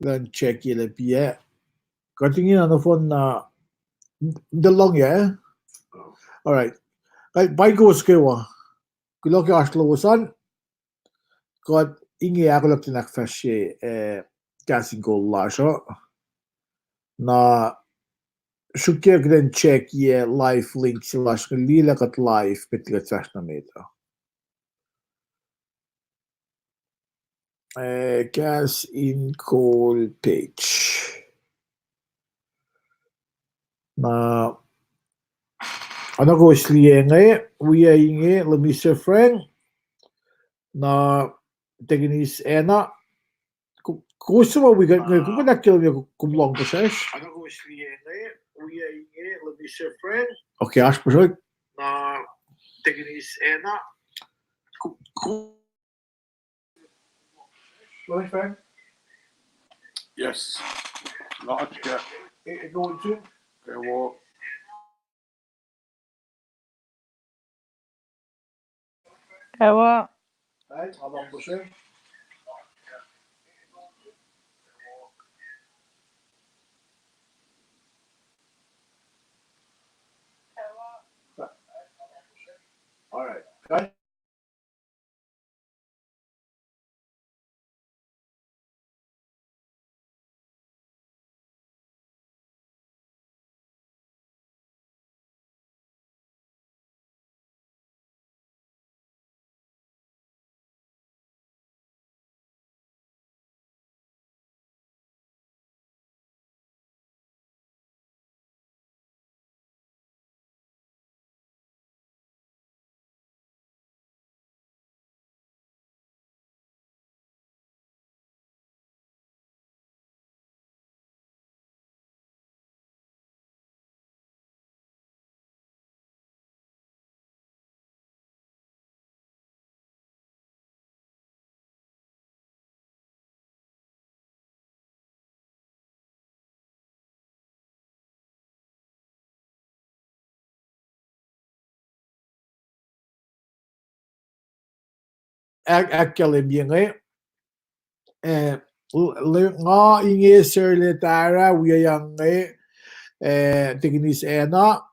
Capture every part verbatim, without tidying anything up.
Learn check ye le piac. Kuht ingena nohfohn na, the long, yeah? All right. Kal paing kowos kwewa. Kuloh ke oasr lowos an. Kuht inge ahkolah in ahkfahsrye, eh, Kahs in Kol lasr uh. Na sruokyac kuht in check ye live link se lasr inge, liye lah kuht live, met liki kuht fahsr nuh met uh. Eh, Kahs in Kol page. Na, oacna kowos liye inge, wi inge, Lemister Frank, na Teknis Anna, ko-, kowos suc ma wi kuht inge, kom kuh in ahkkahlwemye kom lohng puhsracsr. Okay, oasr puhsra. Lemister Frank? Yes. Nga oasr ke. E, e, go into. Ewo. Ewo. Right, nga lohng puhsracsr. All right. Guys. Ahk-, ahkkahlwemye inge. Eh, l-, l-, nga inge Serle Tara, wiyac inge, eh, Teknis Anna,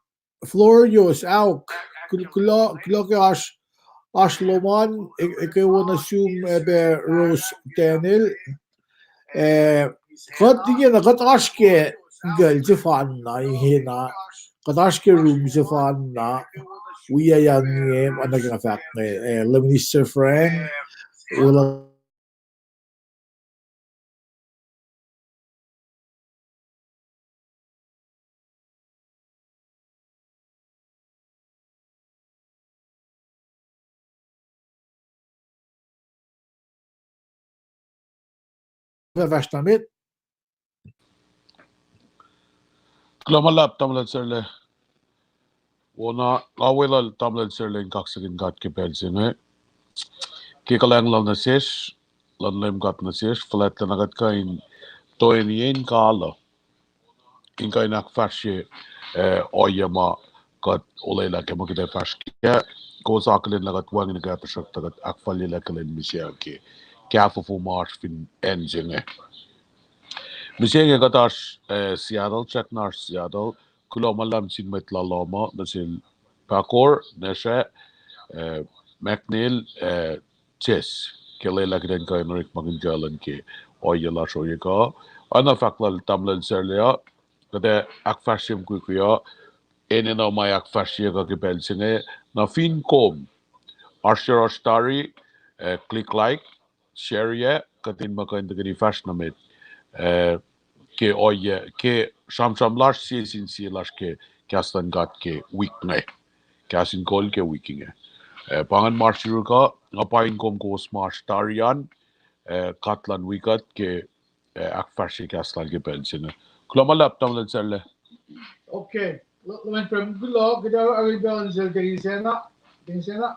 Florios, aok, kul-, kuloh, kuloh ke oasr, oasr lom an, e-, ekuh wo nuh sum, eh, pac Rose Daniel. Eh, kuht ingena, kuht oasr ke ngel sefanna ingena, kuht oasr ke room sefanna, wiyac inge, oacna ke nga fahk inge, eh, Lemister Frank, wela Fahsr nuh met. Kuloh ma luhlahp, tamuhlwel Serle. Wona, nga weluhl tamuhlwel Serle in kaksakihn God ke pacl se inge. Ke kuhlwacng lal nuh sesr, luhn Leum God nuh sesr, fuhlwactlacna kuht kuh in toeni in kal uh in kuh in ahkfahsrye, eh, ohiyac ma kuht olwelah ke ma kuht ac fahsr kac. Kowos akihlen lah kuht wacngihn ke tuhsruhktuh kuht ahkfalyelah ke lwen mihsenge ke kahfofo ma oasr fin acn se inge. Mihsenge kuht oasr, eh, Seattle, srackna oasr Seattle. Kuloh ma luhlahp sin mwet lal uh, nuh sel Pakor, Nesra, eh, McNeil, eh, Chase, ke lwelah kuht in kuh in orekmakihn kuh luhn ke ohiyac lasr ohiyac kuh. Oacna fahk lal tamuhlwel Serle uh, kuht ac ahkfahsrye mukwikwi uh, enenuh ma ahkfahsryeyuck ke pacl se inge, na fin kom oasr yohrohsr tari, eh, click like, share-ye, kuht in muh kuh in tuhkweni fahsr nuh met, eh, ke ohiyac, ke sramsram lasr sie sin sie lasr ke kahs luhn God ke wik inge. Kahs in Kol ke wik inge. Eh, pa ingacn ma oasr yuruk uh, nga paing kom kowos ma oasr tari an, eh, God luhn wi kuht ke, eh, ahkfahsrye kahs lal ke pacl se inge. Kuloh ma luhlahp, tamuhlwel Serle. Okay. L-, Lemister Frank, kuloh, kuht ac, ac, pacl sel Teknis Anna. Teknis Anna.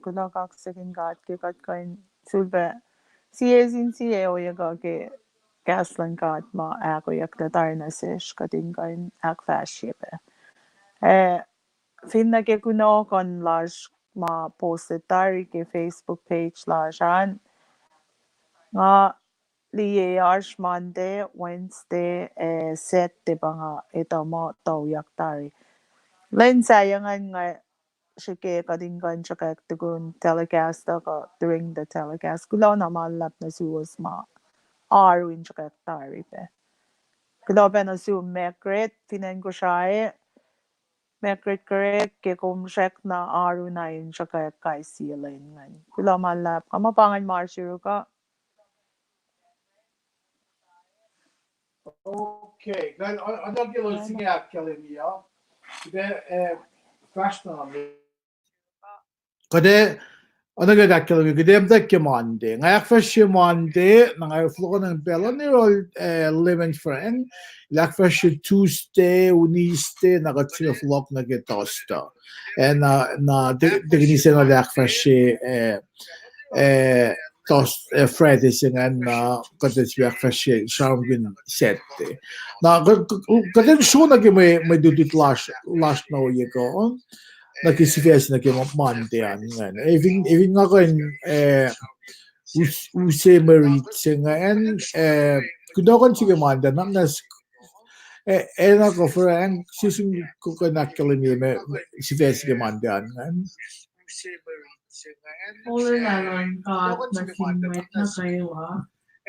Kuloh kaksakihn God ke kuht kuh in sulpac sie sin sie ohiyac kuh ke kahs luhn God ma ahkoeyucklac tari nuh sesr, kuht in kuh in ahkfahsrye pac. Eh, finne ke kunohkohn lasr ma posted tari ke Facebook page lasr an, Nga liye oasr Monday, Wednesday, ac Saturday pa nga etuh muh tuyak tari. Lwen sahyac ingacn nga srihke kuht in kuh in sruhkwack tukun telecast uh kuh during the telecast. Kuloh na ma luhlahp nuh suwos ma oaru in sruhkwack tari pac. Kuloh pac nuh sum Margaret fin acn Kosrae. Margaret Kerek, ke kom srackna oaru na in sruhkwack kais sie lwen ingacn. Kuloh ma luhlahp. Kuh ma pa ingacn ma oasr yuruk uh. Okay, kuht, uh, oacna ke elos inge ahkkahlwemye uh, kuht, uh, fahsr na. Kuht, oacna ke ahkkahlwemye, kuht muhta ke Monday. Nga ahkfahsrye Monday, na nga fohlohkohnacng pacl uh, Neil, uh, Lemon Frank, el ahkfahsrye Tuesday, Wednesday, na kuht sifil fohlohk nuh ke Thursday. Ac na, na, te-, tekini se na el ahkfahsrye, uh, uh, Thurs-, uh, Friday se ingacn, na kuht sifil ahkfahsrye sramsramkihn Saturday. Na kuht, kuht, kuht in sro nuh ke mwe, mwe lutlut lasr, lasr na ohiyac kuh, nuh ke sifac se nuh ke Mo-, Monday an ingacn. Efin, efin nga kuh in, uh, us-, use mwe rit se ingacn, uh, kunohkohn se ke Monday, na, na s-, uh, ac na kuh Frank, sism kuh kuh in ahkkahlwemye mwe, mwe sifac se ke Monday an ingacn. Molwelah luhn God nuh sin mwet nuh kwewa.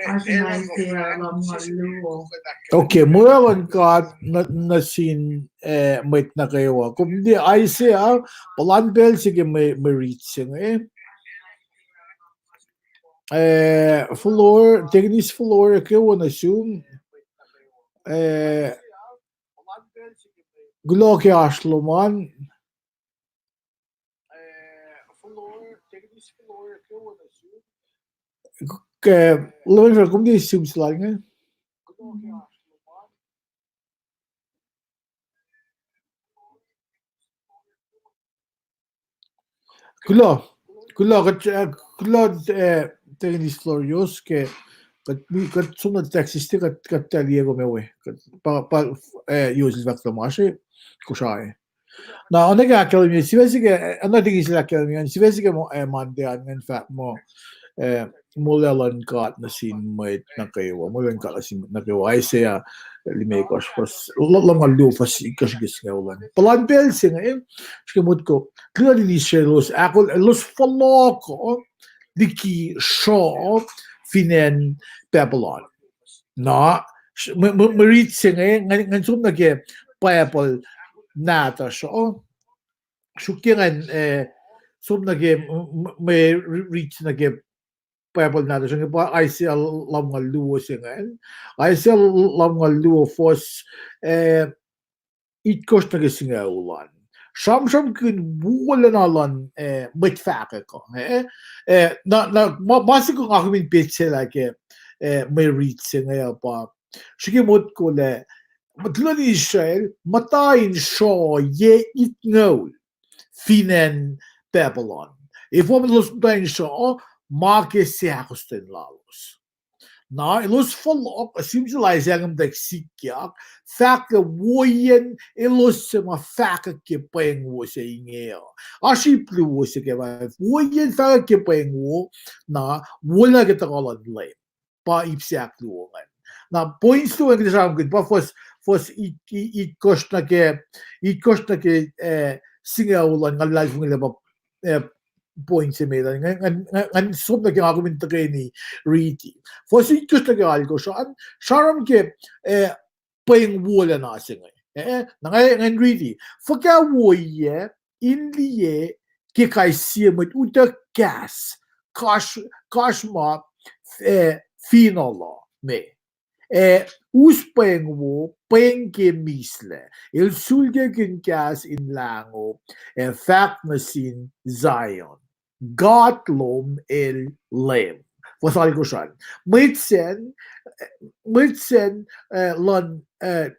Oasr in Isaiah lumngaul luo. Okay, molwelah luhn God nuh, nuh sin, uh, mwet nuh kwewa. Kom liye Isaiah, puhlan pacl se ke mwe, mwe rit se inge. Uh, Flor, tekini Flor, kwewa nuh sum. Uh, kuloh ke oasr lom an. Ke, lwen fah kom liye sum se lal inge. Kuloh, kuloh, kuht, uh, kuloh, uh, tekini Florios ke, kuht, kuht som nuh Texas, kuht, kuht tuh liye kom ewe, kuht pa, pa, uh, Yosel fahk tuh ma se, Kosrae. Na, oacna ke ahkkahlwemye, sifac se ke, oacna tekini se ahkkahlwemye, sifac se ke mo-, eh, Monday an ingacn fahk muh, eh, molwelah luhn God nuh sin mwet nuh kwewa, molwelah luhn God nuh sin mwet nuh kwewa, Isaiah limekohsr, fuhs, lumngaul luo fuhs itkohsr ke singucul an. Puhlan pacl se inge, srihke motko, tuhlihk nuhtin Israel elos, ahkol-, elos fohlohk liki sruoh fin acn Babylon. Na, mwe, mwe, mwe rit se inge, ngan, ngan som nuh ke Bible nahtuhsr uh. Suk ke ngan, eh, som nuh ke, m-, m-, mwe ri-, rit nuh ke Bible nahtuhsr uh, inge pa Isaiah lumngaul luo se ingacn. Isaiah lumngaul luo fuhs, eh, itkohsr nuh ke singucul an. Sramsramkihn wolacna luhn, eh, mwet fahkwack uh, eh, eh, na, na, ma, ma se kom, nga kom in petsacelah ke, eh, mwe rit se inge uh pa, srihke motko lah, tuhlihk nuhtin Israel, muhta in sruoh yac itngucul fin acn Babylon. Efuh elos muhta in sruoh, ma ke seahkostwen lalos. Na elos fohlohk, uh, sihmsel Isaiah inge muhtwacwacack sikyak, fahk lah woiyacn elos suc ma fahkwack ke pweng wo se inge uh. Oasr ip luo se ke ma, woiyacn fahkwack ke pweng wo, na wolacna ke tuhkuh luhn Leum. Pa ip se ahkluo ingacn. Na point se ingacn kuht sramsramkihn, pa fuhs, fuhs it-, it-, itkohsr nuh ke, itkohsr nuh ke, eh, singucul an, nga luhlahlfongi lah pa, eh, point se met an, ngan, ngan, ngan, ngan som nuh ke nga kom in tuhkweni riti. Fuhs itkohsr nuh ke alkohsr an, sramsram ke, eh, pweng wolacna se inge. Eh, na nga, ngan riti. Fuhkah woiyac in liye ke kais sie mwet utuck kahs, kasr-, kasrma, eh, finohl uh me. Eh, us pweng wo, pweng ke mislac. El sulkakihn kahs in lahngo, ac fahk nuh sin Zion, God lom el Leum. Fuhs alkohsr an. Mwet sacn, mwet sacn, eh, luhn, eh,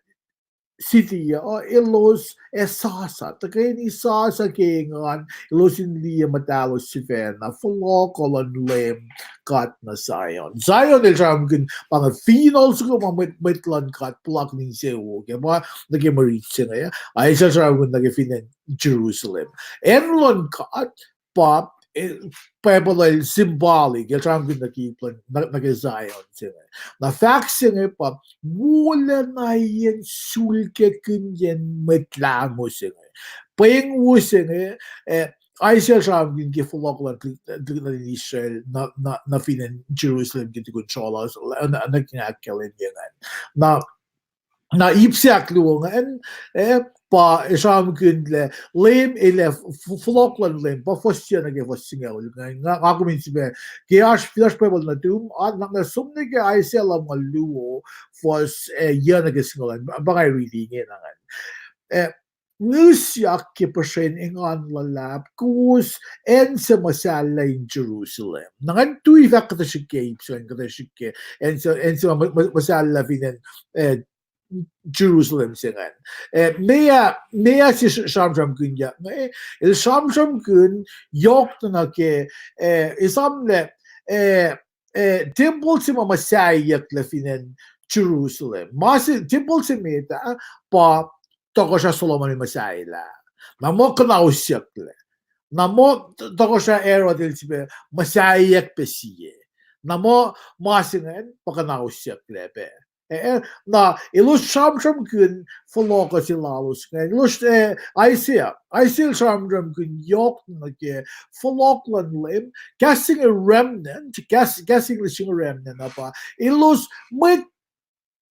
city uh, elos ac sasa, tuhkweni sasa ke engan, elos in liye muhtahlos sifacna, fohlohk luhn Leum God nuh Zion. Zion el sramsramkihn pa inge finohl soko ma mwet, mwet luhn God puhlakihn insewowo ke, pa nuh ke mwe rit se inge, Isaiah sramsramkihn nuh ke fin acn Jerusalem. Acn luhn God pa eh, Bible el symbolic, el sramsramkihn nuh ke ip luhn, nuh, nuh ke Zion se inge. Na fahk se inge pa, wolacna yen sulkakihnyacn Mwet Lahngo se inge. Pweng wo se inge, eh, Isaiah el sramsramkihn ke fohlohk luhn tuhlihk nuhtin Israel, na, na, na fin acn Jerusalem ke tukun srolah, na, na, na kihn ahkkahlwemye ingacn. Na, na ip se ahkluo ingacn, eh, pa, eh, sramsramkihn lah Leum El ac f-, f-, fohlohk luhn Leum, pa fuhs se nuh ke fuhs singucul ingacn. Nga, nga kom in sifacna, ke oasr, fin oasr Bible nuhtum, a, na, na som nuh ke Isaiah lumngaul luo, fuhs, eh, yuc nuh ke singucul an, pa nga riti inge na ingacn. Eh, ngihsyak ke puhsren engan luhlahp, kowos acn se muhsahllah in Jerusalem. Na ingacn tui fahk kuhtuh srihk ke ip se ingacn, kuhtuh srihk ke acn se, acn se ma, ma, muhsahllah fin acn, eh, Jerusalem se ingacn. Eh, meac, meac se sramsramkihnyuck inge, el sramsramkihn yohk nuh ke, eh, esamlah, eh, eh, tempuhl se ma muhsahiyucklac fin acn Jerusalem. Ma se, tempuhl se met ah, pa tohkohsrah Solomon el muhsahilah. Na muh kuhnausyucklac. Na muh t-, tohkohsrah Herod el sifilpac muhsahiyuck pac sie. Na muh ma se ingacn pa kuhnausyucklac pac. Eh, eh, na elos sramsramkihn fohlohk se lalos ingacn. Elos, eh, Isaiah, Isaiah el sramsramkihn yohk nuh ke fohlohk luhn Leum, kahs se inge remnant, kahs, kahs English se inge remnant uh pa, elos mwet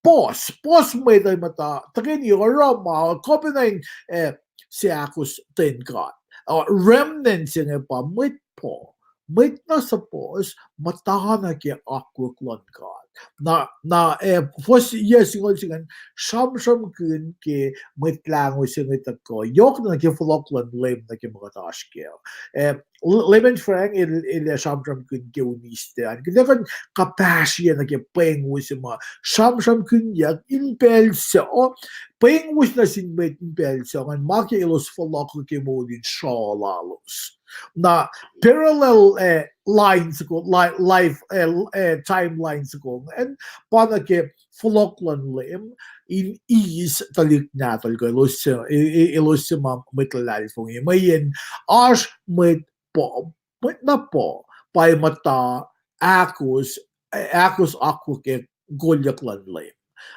puhs, puhs mwet uh muhta, tuhkweni oruh ma, kuh pacna in, eh, seahkostwen God. Uh, remnant se inge pa mwet puhs, mwet na suhpuhs muhta nuh ke akwuck luhn God. Na, na, eh, fuhs yuc singucul se ingacn, sramsramkihn ke Mwet Lahngo se inge tuhkuh yohk nuh ke fohlohk luhn Leum nuh ke ma kuht oasr kac. Eh, L-, Leman Frank el, el ac sramsramkihn ke Wednesday an. Kuht ac kuh in kapahsrye nuh ke pweng wo se ma sramsramkihnyuck in pacl suc, pweng wo se nuh sin mwet in pacl suc ingacn, ma ke elos fohlohk ke moul in srolah lalos. Na parallel, eh, line soko, li-, life, eh, eh, timeline soko ingacn, pa nuh ke fohlohk luhn Leum in eis tuhlihk nahtuhl kuh elos se, e-, e-, elos se ma mwet luhlahlfongi. Mweyen oasr mwet puh, mwet na puh, pa muhta ahkos, eh, ahkos akwuck ac kolyuck luhn Leum.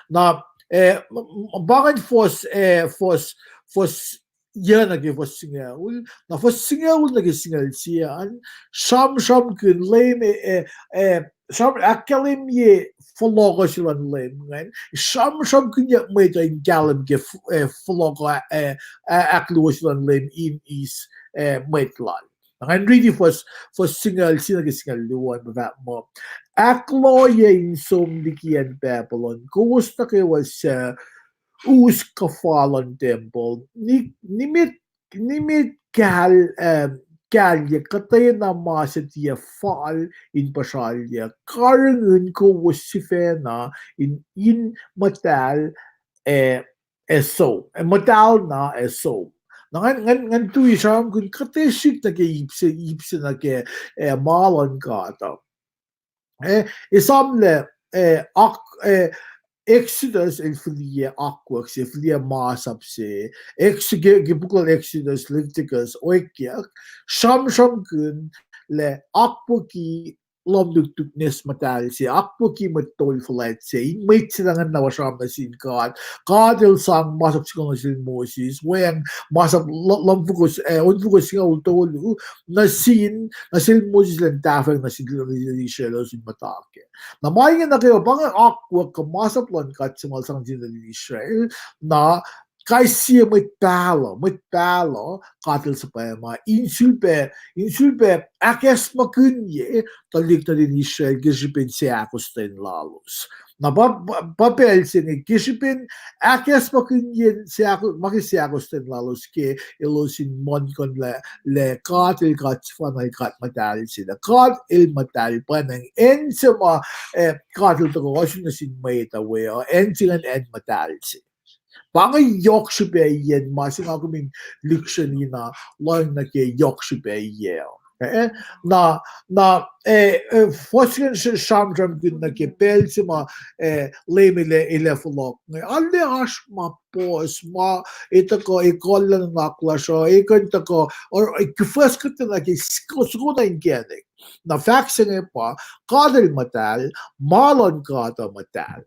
Na, eh, m-, m-, pa ingacn fuhs, eh, fuhs, fuhs yuc nuh ke fuhs singucul, na fuhs singucul nuh ke singucul sie an, sramsramkihn Leum, eh, eh, eh, sram-, ahkkahlwemye fohlohk se luhn Leum ingacn, sramsramkihnyuck mwet uh in kahlwem ke f-, eh, fohlohk, eh, eh, ahkluo se luhn Leum in eis, eh, mwet lal. Na ngan riti fuhs, fuhs singucul sie nuh ke singucul luo an, pa fahk muh, ahkloyac in som liki acn Babylon, kowos nuh kwewa suc us kuhfa luhn tempuhl, ni-, nimet, nimet kahl, eh, kahlye kuhtwena ma suc tiac fal in puhsralyuck, karihngihn kowos sifacna in, in muhtahl, eh, ac som, ac muhtahl na ac som. Na ngan, ngan, ngan tui sramsramkihn kuhtuh srihk nuh ke ip se, ip se nuh ke, eh, ma luhn God uh. Eh, esamlah, eh, ak-, eh, Exodus el fihliyac akwuck se, fihliyac masap se, Ex-, ke, ke puk luhn Exodus, Leviticus, Oekyuck, sramsramkihn lah akwucki lohm nuknuk nes muhtahl se, akwucki mwet tol fuhlwact se, in mwet se ingacn na sram nuh sin God. God el sang masap singucul nuh sel Moses, weacng masap lo-, lohm fokoko, eh, on fokoko singucul tolu, nuh sin, nuh sel Moses elan tahfweacng nuh sin tuhlihk nuhtin Israel elos in muhta kac. Na ma inge nuh kwewa pa inge akwuck kuh masap luhn God se ma el sang nuh sin tuhlihk nuhtin Israel, na kais sie mwet pahluh, mwet pahluh God el suhpwacma in sulpac, in sulpac ahkacsmakihnye tuhlihk nuhtin Israel ke srihpen seahkostwen lalos. Na pa, pa, pa pacl se inge ke srihpen ahkacsmakihnye seahk-, ma ke seahkostwen lalos ke elos in muhlkuhnlah lah God el God sefanna, el God muhtahl se, lah God el muhtahl pwacnwacng acn se ma, eh, God el tuhkuh ohsun nuh sin mwet uh we uh, acn se ingacn acn muhtahl se. Pa inge yohk srihpaciyen ma se nga kom in lihksreni na lohng nuh ke yohk srihpaciyac. Eh, na, na, eh, eh, fuhs ingacn sramsramkihn nuh ke pacl se ma, eh, Leum El, El ac fohlohk inge. Arlac oasr ma puhs, ma, e tuhkuh, e kuh luhn nuhnak lasr uh, e kuh in tuhkuh, or, eh, kihfuhs kuht nuh ke soko, soko na inkacnek. Na fahk se inge pa, God El muhtahl, ma luhn God uh muhtahl.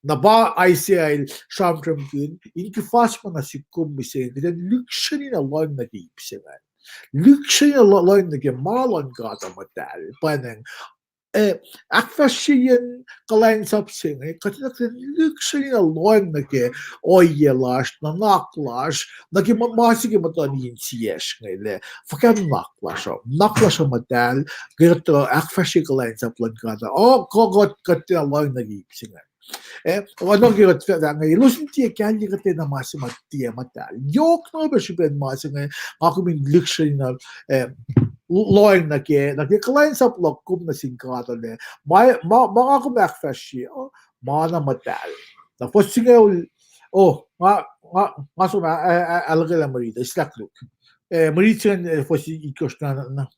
Na pa Isaiah el sramsramkihn, in kihfuhs ma na sihk kom mihsenge, kuht in lihksreni na lohng nuh ke ip se ingacn. Lihksreni na lo-, lohng nuh ke ma luhn God uh muhtahl. Pwacnwacng, eh, ahkfahsryeyacn kuhlwacnsap se inge, kuht in lihksreni na lohng nuh ke ohiyac lasr, nuhnak lasr, nuh ke ma, ma se ke muhtuhn insiyacsr inge lah fuhkah nuhnak lasr uh. Nuhnak lasr uh muhtahl, ke kuht, uh, ahkfahsrye kuhlwacnsap luhn God uh. Oh, kuh kuht, kuht tiacna lohng nuh ke ip se inge. Eh, oacna ke kuht fah-, fahk inge, elos in tiac kahlye kuhtwena ma se ma tiac muhtahl. Yohk na pac srihpen ma se inge, nga kom in lihksreni na, eh, lohng nuh ke, nuh ke kuhlwacnsap luhk kom nuh sin God uh lah, ma, ma, ma nga kom ahkfahsrye uh, ma na muhtahl. Na fuhs singucul, oh, nga, nga, nga som a-, a-, a-, ahluhkwelah mwe rit, slah koluk. Eh, mwe rit se ingacn, eh, fuhs itkohsr na, na,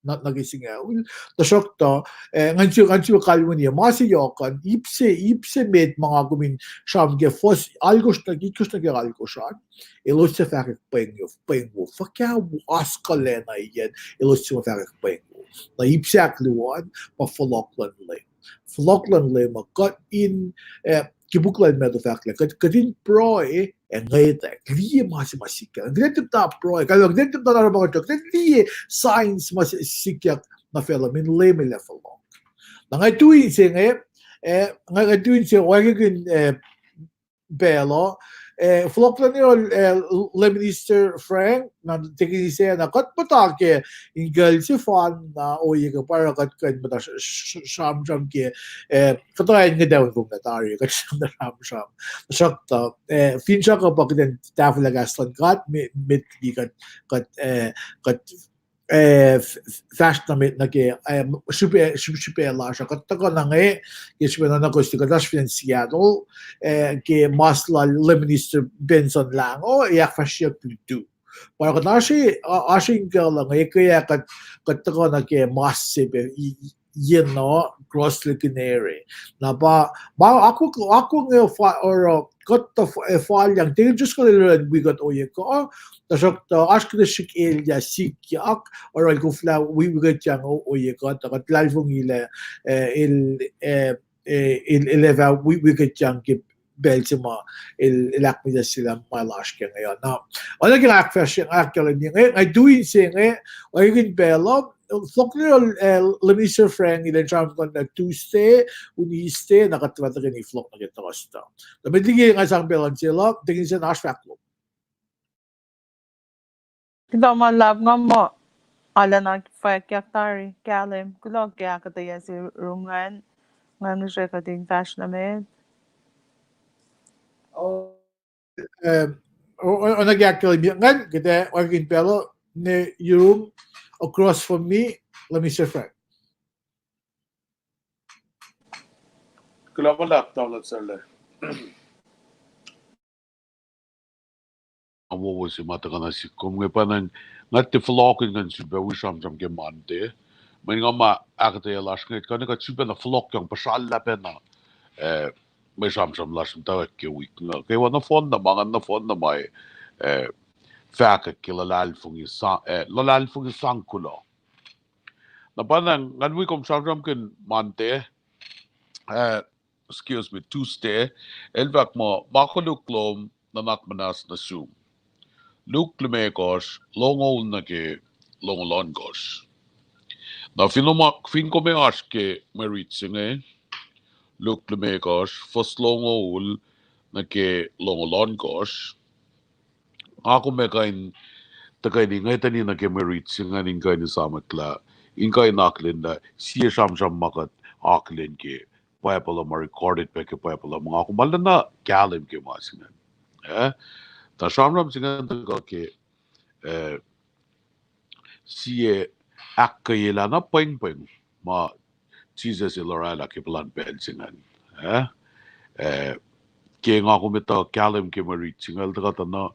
na, nuh ke singucul. Tuhsruhktuh, eh, ngan suk, ngan suk kalweni, ma se yohk an, ip se, ip se met ma nga kom in sramsram ke fuhs alkosr nuh, itkohsr nuh ke alkosr an. Elos suc fahkwack pweng, pweng wo, fuhkah oasr kuhlacna iyacn elos suc fahkwack pweng wo. Na ip se ahkluo an, pa fohlohk luhn Leum. Fohlohk luhn Leum uh, kuht in, eh, ke puk luhn Matthew fahk lah, kuht, kuht in pruhe ac ngwetack, liye ma se ma sikyak. Kuht in tiac muhta pruhe, kalmac kuht in tiac muhta na oruh ma kuht, kuht in liye signs ma se sikyak nuh facluh, mweyen Leum El ac fohlohk. Na nga tui inse inge, eh, nga, nga tui inse wacngihn, eh, pacl uh, eh, fohlohk luhn, eh, Lay Minister Frank, na tekini se na kuht muhta ke inkucl sefanna ohiyac kuh pa oruh kuht kuh in muhta sramsram ke, eh, kuhtuh an nge tacun kom na tari, kuht sramsram. Tuhsruhktuh, eh, finsrak uh pa kuht in tahfwelah kahs luhn God, met, met liki kuht, kuht, eh, kuht, eh, f-, f-, fahsr nuh met nuh ke, eh, srihpac, srihpac, srihpac lasr uh. Kuht tuhkuh na inge, ke srihpac na nuh kwewa kuht oasr fin acn Seattle, eh, ke mas lal Lay Minister Benson Lango, ac ahkfahsryeyuck lutu. Pa kuht oasr, oasr inkucl uh inge, ke kuht, kuht tuhkuh nuh ke mas se pac, i-, i-, yen uh, Cross Lake Area. Na pa, ma akwuck, akwuck inge oruh, kuht tuh f-, eh, fal yang, tiac just kuht el wi kuht ohiyac kuh, tuhsruhktuh oasr kuhtuh srihk elyah sikyak, oruh el koflah wi, wi kuht yang o-, ohiyac kuh, tuh kuht luhlahlfongi lah, eh, el, eh, eh, el, el ac fah wi, wi kuht yang ke pacl se ma el, el ahkmihsye lah ma lasr ke inge uh. Na, oacna ke nga ahkfahsrye, nga ahkkahlwemye inge, nga tui inse inge, oacna ke pacl uh, fohlohk lal, eh, Lay Minister Frank, el in sramsram kuh na Tuesday, Wednesday, na kuht fah tuhkweni fohlohk nuh ke Thursday. Na met liki nga sang pacl uh inse lah, tekini se na oasr fahk lom. Kuloh ma luhlahp, nga muh arulacna fwackyuck tari, kahlwem, kuloh ke ahkuhtweyac se rum ngacn, nga ngihsre kuht in fahsr nuh met. Eh, o-, o-, oacna ke ahkkahlwemye ingacn, kuht ac oacna ke pacl uh, ne yurum, across from me, Lay Minister Frank. Kuloh ma luhlahp, Doctor Sarle. Nga wowo se ma tuhkuh nuh sihk kom inge, pwacnwacng nga tiac fohlohkihn ngan sulpac wi sramsram ke Monday. Mweyen nga muh ahkuhtweyac lasr inge, kuht kuh in kuht sulpacna fohlohkihn puhsrallah pacna, eh, mwe sramsram lasr muhtwacwacack ke wik inge. Kwewa nohfohn na ma, ngan nohfohn na ma, eh, fahkwack ke luhlahlfongi sa-, eh, luhlahlfongi sang kuloh. Na pwacnwacng ngan wi kom sramsramkihn Monday, eh, excuse me, Tuesday, el fahk muh, ma koluk lom nuhnak muhnahs nuh sum. Luk limekohsr, longoul nuh ke longoul ohnkohsr. Na fin kom, fin kom ac oasr ke mwe rit se inge, Luk limekohsr, fuhs longoul nuh ke longoul ohnkohsr. Nga kom ac kuh in tuhkweni ngwetweni nuh ke mwe rit se ingacn in kuh in esamwack lah, in kuh in akihlen lah sie sramsram ma kuht akihlen ke Bible uh, ma recorded pac ke Bible uh, ma nga kom arulacna kahlwem ke ma se ingacn. Eh? Tuh sramsram se ingacn tuhkuh ke, eh, sie ahkkweyelah na pwengpweng ma Jisus el orwaclah ke puhlan pacl se ingacn. Eh? Eh, ke nga kom etuh kahlwem ke mwe rit se ingacn, tuhkuh tuh na,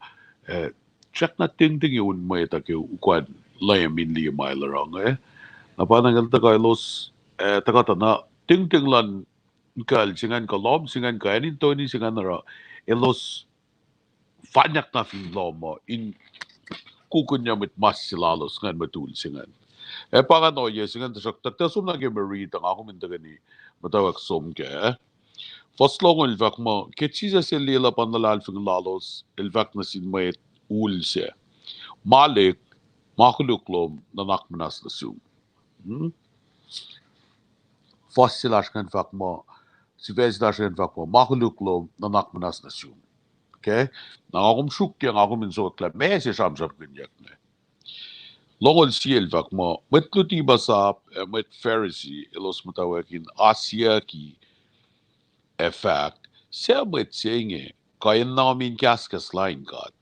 eh, srackna tingtingi un mwet uh ke ukwan Leum in liye ma el oruh inge. Na pa na ngel tuhkuh elos, eh, tuhkuh tuh na tingting luhn kacl se ingacn kuh lohm se ingacn kuh acn in toeni se ingacn oruh elos fanyak na fin lohm uh in kukunye mwet mas se lalos ingacn, mwet ul se ingacn. Ac pa ingacn ohiyac se ingacn, tuhsruhktuh kuht ac som nuh ke mwe riti uh, nga kom in tuhkweni muhtwacwacack som kac. Fuhs longoul el fahk muh, ke Jisus el liye luhpan luhlahlfongi lalos, el fahk nuh sin mwet ul sac, Malik, ma koluk lom nuhnak muhnahs nuh sum. Hmm? Fuhs se lasr ingacn fahk muh, sifac se lasr ingacn fahk muh, ma koluk lom nuhnak muhnahs nuh sum. Okay? Na nga kom sruokyac, nga kom in sokwack lah meac se sramsramkihnyuck inge. Longoul sie el fahk muh, mwet luti masap ac mwet Pharisee elos muhtwacwacack in asiyucki ac fahk, suc mwet se inge kuh in nomin kahskahs lain God?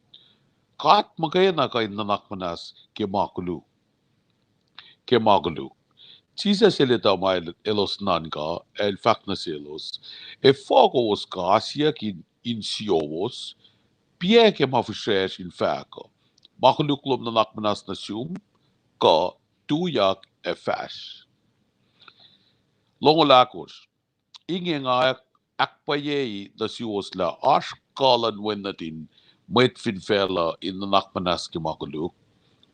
God muhkwena kuh in nuhnak muhnahs ke ma koluk, ke ma koluk. Jisus el etuh ma el-, elos nuhnkuh, ac el fahk nuh selos, efuh kowos kuh asiyucki in, insiyowos, piac ke ma fihsracsr in fahk uh, ma koluk lom nuhnak muhnahs nuh sum, kuh, tuyak ac fahsr. Longoul ahkosr. Inge nga ahk-, ahkpwacyei nuh suwos lah oasr kuh luhn wen nuhtin mwet fin facluh in nuhnak muhnahs ke ma koluk.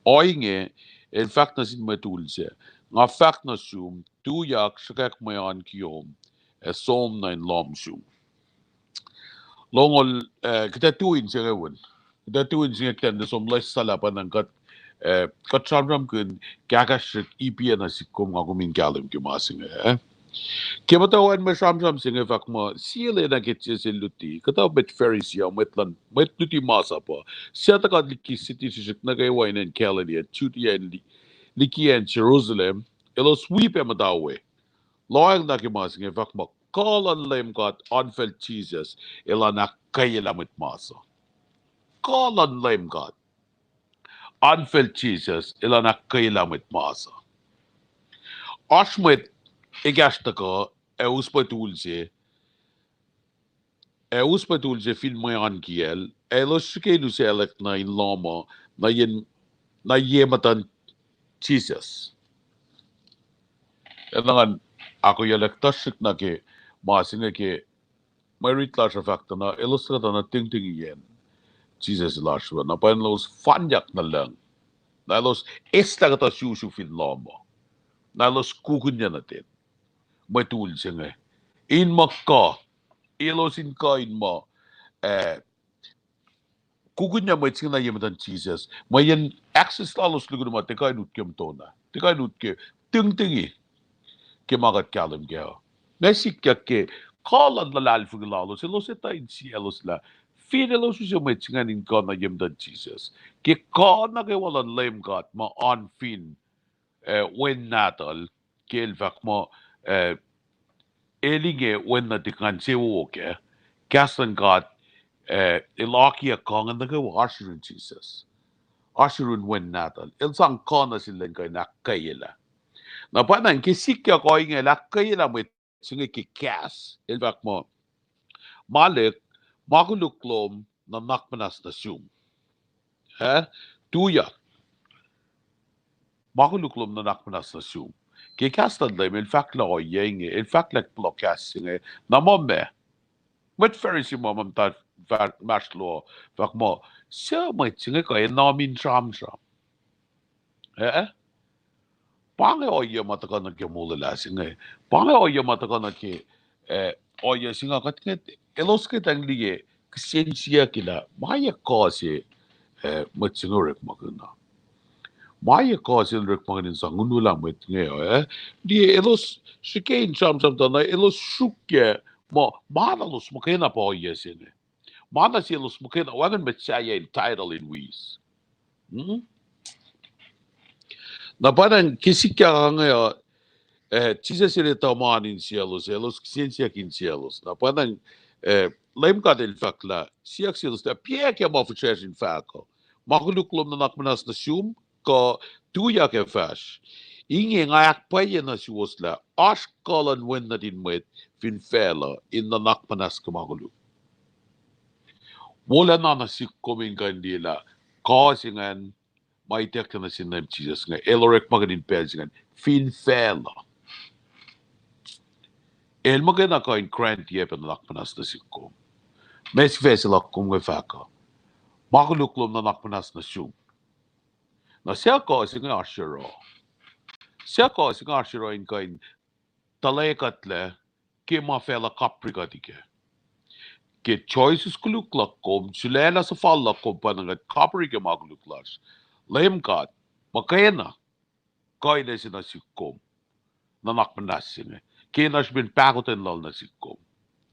Ohinge, el fahk nuh sin mwet ul sac, nga fahk nuh sum, tuyak sruhkwack mwe oan kiyom, ac som nuh in lohm sum. Longoul, eh, kuht ac tui in se inge win. Kuht ac tui in se inge kuht in som loes salah pa na kuht, eh, kuht sramsramkihn kahkahsrihk ipiac nuh sihk kom, nga kom in kahlwem ke ma se inge, eh. Ke muhtwacwacack mwe sramsram se inge fahk muh, sie lwen ah ke Jisus el luti, kuhtuh mwet Pharisee uh, mwet luhn, mwet luti masap uh, suc tuhkuh liki siti srihsrihk nuh kwewa in acn Galilee, Judea, ac li-, liki acn Jerusalem, elos wi pac muhta we. Lohacng na ke ma se inge fahk muh, kuh luhn Leum God oan facl Jisus elan ahkkweyelah mwet mas uh. Kuh luhn Leum God oan facl Jisus elan ahkkweyelah mwet mas uh. Oasr mwet ekahsr tuhkuh, ac us mwet ul se, ac us mwet ul se fin mwe oan kiyacl, ac elos srihke in usaclwack nuh in lohm uh, nuh yen, nuh ye muhtuhn Jisus. Enenuh in ahkoeyucklac tuhsruhk nuh ke ma se inge ke mwe rit lasr uh fahk tuh na elos tuhkuh tuh na tingtingi yen Jisus el oasr we, na pa elos fanyak nuh lucng. Na elos eslah kuhtuh susu fin lohm uh. Na elos kukunye nuh ten mwet ul se inge in muh kuh, elos in kuh in muh, eh, kukunye mwet se inge nuh ye muhtuhn Jisus. Mweyen access lalos lukun ma tiac kuh in ut ke muhtuhnoa, tiac kuh in ut ke tingtingi ke ma kuht kahlwem kac uh. Meac sikyak ke kuh luhn luhlahlfongi lalos, elos etuh insiyaclos lah fin elos use mwet se ingacn in kuh nuh ye muhtuhn Jisus, ke kuh nuh kwewa luhn Leum God ma oan fin, eh, Wen Nahtuhl, ke el fahk muh, eh, el inge wen nuhtihk ngan sewowo kac, kahs luhn God, eh, el akiyac kuh ingacn nuh kwewa oasr yurin Jisus. Oasr yurin Wen Nahtuhl. El sang kuh nuh sel elan kuh in ahkkweyelah. Na pa na ke sikyak ohinge el ahkkweyelah mwet se inge ke kahs, el fahk muh, Malik, ma koluk lom nuhnak muhnahs nuh sum. Eh? Tuyak. Ma koluk lom nuhnak muhnahs nuh sum. Ke kahs luhn Leum el fahk lah ohiyac inge, el fahk lah puhla kahs se inge, na muh meac? Mwet Pharisee ma muhta fahk, mahsrlo, fahk muh, suc mwet se inge kuh in nomin sramsram? Eh? Pa inge ohiyac ma tuhkuh nuh ke molwelah se inge. Pa inge ohiyac ma tuhkuh nuh ke, eh, ohiyac se inge kuht inge, elos kuhtanglah kihsen siyuck lah ma yac kuh se, eh, mwet se inge orekmakihn uh. Ma yac kuh se el orekmakihn in sang unwelah mwet inge uh, eh? Liye elos srihke in sramsram tuh na elos sruokyac muh ma lalos muhkwena pa ohiyac se inge. Ma na selos muhkwena, wacngihn mwet sahyac in title in wis. Hmm? Na pa na ke sikyak inge uh, eh, Jisus el etuh ma insiyaclos, elos kihsen siyuck insiyaclos. Na pa na, eh, Leum God el fahk lah, siyuck selos lah, piac ke ma fihsracsr in fahk uh, ma koluk lom nuhnak muhnahs nuh sum, kuh tuyak ac fahsr? Inge nga ahkpwacye nuh suwos lah oasr kuh luhn wen nuhtin mwet fin facluh in nuhnak muhnahs ke ma koluk. Wolacna nuh sihk kom in kuh in liye lah kuh se ingacn ma ituckyang nuh sin Leum Jisus inge, El orekmakihn in pacl se ingacn fin facluh. El muhkwena kuh in grant-i pac nuhnak muhnahs nuh sihk kom. Ma sifac se luhk kom inge fahk uh, ma koluk lom nuhnak muhnahs nuh sum. Na suc kuh se inge oasr yohrohl? Suc kuh se inge oasr yohrohl in kuh in tuhlac kuhtlac ke ma facluh kapri kuht kac? Ke choices koluk luhk kom, sulaclah suhfal luhk kom pa na kuht kapri ke ma koluk lasr, Leum God muhkwena kuh in ase nuh sihk kom nuhnak muhnahs se inge, kena srihpen pahkotwen Lal nuh sihk kom.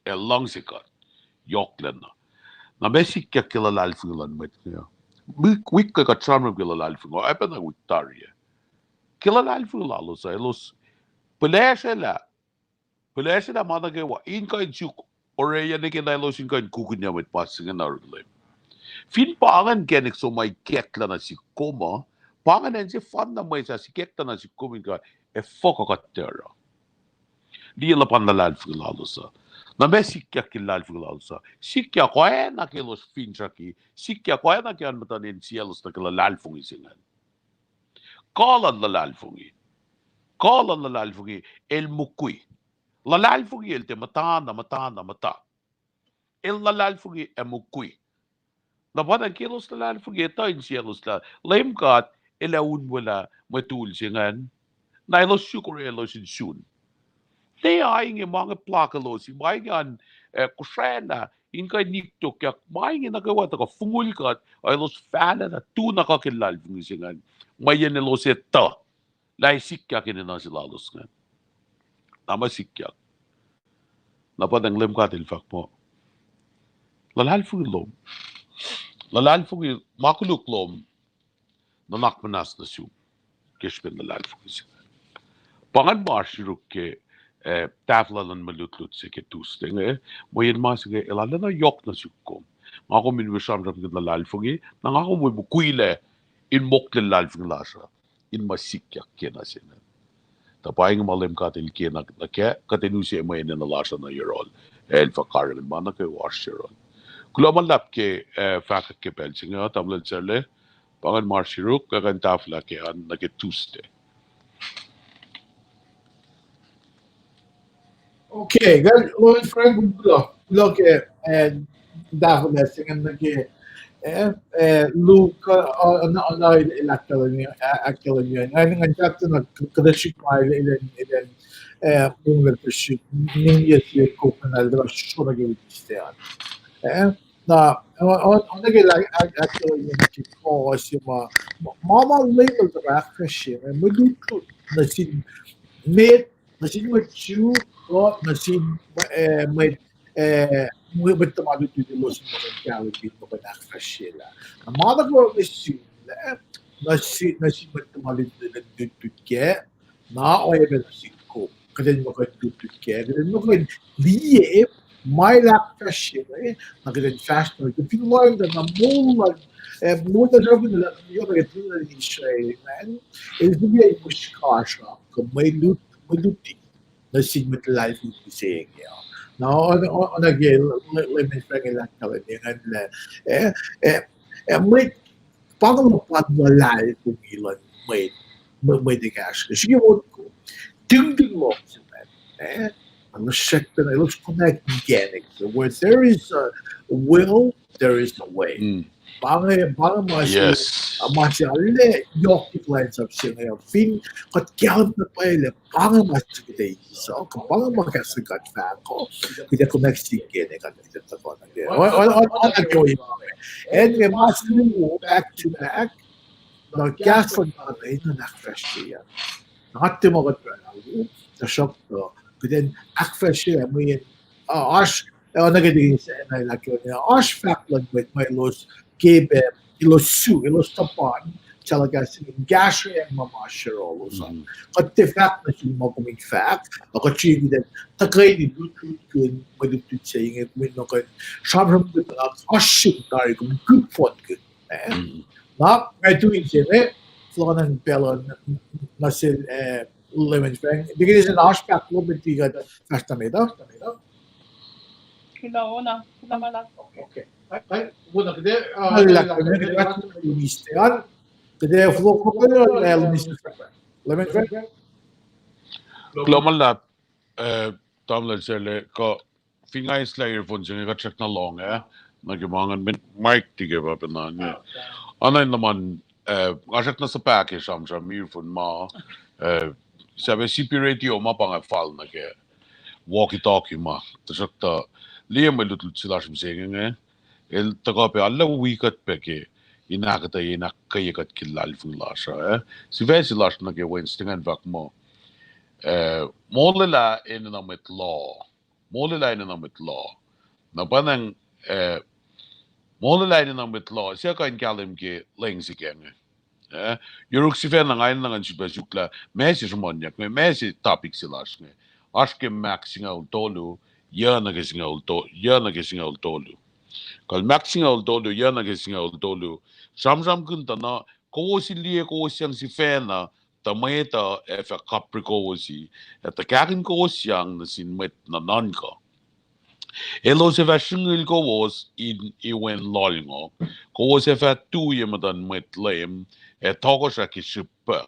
El luhngse kuht, yohklacna. Na ma sikyak ke luhlahlfongi luhn mwet inge uh? Wik, wik ke kuht sramsram ke luhlahlfongi, oacpacna wik tari ah. Ke luhlahlfongi lalos uh, elos pihlesrwelah, pihlesrwelah ma nuh kwewa in kuh in suk orwaclah nuh ke na elos in kuh in kukihnyac mwet mas se inge na oruh Leum. Fin pa ingacn inkacnek som ma ikacklah nuh sihk kom uh, pa ingacn acn sefanna mwesahs ikacklah nuh sihk kom in kuh, efuh kuh kuht tiac oruh? Liye luhpan luhlahlfongi lalos uh. Na ma sikyak ke luhlahlfongi lalos uh? Sikyak oacna ke elos finsrak, sikyak oacna ke oan muhtuhn insiyaclos nuh ke luhlahlfongi se ingacn. Kuh luhn luhlahlfongi, kuh luhn luhlahlfongi el mukwi. Luhlahlfongi el tiac muhta na muhta na muhta. El luhlahlfongi ac mukwi. Na pa na ke elos luhlahlfongi, etuh insiyaclos lah Leum God El ac unwelah mwe tul se ingacn, na elos suk orwaclah elos in sun. Ne inge ma inge plak elos, ma inge an, eh, kosraclah in kuh in nikitokyak ma inge nuh kwewa tuhkuh fongul kuht, ac elos fahlac na tu na kuh ke luhlahlfongi se ingacn, mweyen elos etuh lah sikyak enenuh se lalos ingacn. Na ma sikyak, na pa na Leum God El fahk muh, luhlahlfongi lom, luhlahlfongi, ma koluk lom nuhnak muhnahs nuh sum ke srihpen luhlahlfongi se. Pa ingacn ma oasr yuruk ke, eh, tahfwelah luhn mwe lutlut se ke Tuesday inge, mweyen ma se inge el arulacna yohk nuh sihk kom. Nga kom in wi sramsramkihn luhlahlfongi, na nga kom wi mukwilac in mokle luhlahlfongi lasr uh in ma sikyak kena se ingacn. Tuh pa inge ma Leum God El kena nuh kac, kuht in use mwe enenuh lasr uh nuh yohrohl, El fah karihngihn ma nuh kwewa oasr yohrohl. Kuloh ma luhlahp ke, eh, fahkwack ke pacl se inge uh, tamuhlwel Sarle. Pa ingacn ma oasr yuruk, kuh kuh in tahfwelah ke an nuh ke Tuesday. Okay, kuloh, Frank, kuloh, kuloh ke, eh, tahfwelah se ingacn nuh ke, eh, eh, Luke, uh, uh, na, na, el, el ahkkahlwemye, ah, ahkkahlwemye. Ngan, ngan fahk tuh na kuhtuh srihk ma el, el, el, eh, monglac ke srihk, ninac sie koflah na el tuhkuh srolah ke Wednesday an. Eh, na, o-, o-, oacna ke el ahk-, ahk-, ahkkahlwemye ke kuh se ma, ma, ma Leum El tuhkuh ahkfahsrye, eh, mwe lutlut nuh sin mwet, nuh sin mwet Jew, kuh nuh sin, eh, mwet, eh, mwe-, mwet tuhma lutlut elos in muh kuh in kahlwem in muh kuh in ahkfahsryelah. Na ma nuh kwewa nuh sin, eh, nuh sin, nuh sin mwet tuhma lutlut, lutlut kac, na oacyacpac nuh sihk kom. Kuht in muh kuh in lutlut kac, kuht in muh kuh in liye ma El ahkfahsrye, na kuht in fahsr nuh ke fin lohng na moul luhn, eh, moul na sramsram lah yohk na ke tuhlihk nuhtin Israel ingacn, el fihliyac mwe srihkasrak kuh mwe lut, mwe luti nuh sin mwet luhlahlfongi se inge. Na oacna, oacna ke Leum el fahk, el ahkkahlwemye ingacn lah, eh, eh, eh, mwet, pa inge ma pa luhlahlfongi luhn mwet, mwet, mwet ekahsr. Srihke motko, tingting lom se ingacn, eh, na srackpacna elos konwacack inkacnek. So where there is a will, there is a way. Pa inge, pa inge ma se, ma se arlac yohk ke kuhlwacnsap se inge, fin kuht kahlwem na pwacye lah pa inge ma se kuht eis uh, kuh pa inge ma kahs luhn God fahk uh, kuht ac konwacack inkacnek, kuht ac tuhkuh nuh ke, o-, o-, o-, oacna ke, acn inge ma se luo back to back, na kahs luhn God enenuh in ahkfahsryeyuck. Na tiac ma kuht oraclah, tuhsruhktuh kuht in ahkfahsrye mweyen, uh, oasr, uh, oacna ke, oasr fahk luhn mwet ma elos ke pac, elos suk, elos tuhpan sahlah kahs in kahsrweacng ma ma oasr yohrohlos an. Kuht tiac fahk nuh sum ma kom in fahk, a kuht srihke kuht in tuhkweni lutlutkihn mwe lutlut se inge, kom in muh kuh in sramsramkihn, na oasr sum tari kom in kihp fohnkihn. Na, nga tu inse inge, fohlohkihn pacl uh nuh sel, eh, Leman Frank. Because in oasr fahk lom met liki kuht fahsr nuh met uh. Kuloh, kuloh ma luhlahp. Okay. Kuloh ma luhlahp. Kuloh ma luhlahp. Kuht ac fohlohk muhkwena, eh, Lemon Tree. Lemon Tree? Kuloh ma luhlahp, eh, tamuhlwel Sele, kuh fin nga eislah earphone se inge kuht srackna lohng, eh, nuh ke ma ngan mic tiac ke pa pacna inge. Oacna in luhman, eh, nga srackna suhpahk ke sramsram earphone ma, eh, sahp C P radio ma pa nga fal nuh ke walkie-talkie ma. Tuhsruhktuh, liye mwe lutlut se lasr mihsenge inge, el tuhkuh pac arlac wi kuht pac ke in ahkuhtweyac in ahkkweye kuht ke luhlahlfongi lasr uh, eh. Sifac se lasr nuh ke Wednesday ingacn fahk muh, eh, molwelah enenuh mwet loh. Molwelah enenuh mwet loh. Na pa nang, eh, molwelah enenuh mwet loh, se kuh in kahlwem ke lwen se inge. Eh, yuruk sifacna nga enenuh ngan sifilpac suk lah ma se sruhmuhnyuck inge, ma se topic se lasr inge. Oasr ke Mark singucul tolu, yuc nuh ke singucul to-, yuc nuh ke singucul tolu. Kal Mark singucul tolu, yuc nuh ke singucul tolu. Sramsramkihn tuh na, kowos in liye kowosyang sifacna, tuh mwet uh ac fah kaprikowos, ac tuhkahkihn kowosyang nuh sin mwet nuhnuhnkuh. Elos ac fah sringil kowos in iwen lohlngohk, kowos ac fah tu ye muhtuhn Mwet Leum ac tohkohsrah ke srihpuhk.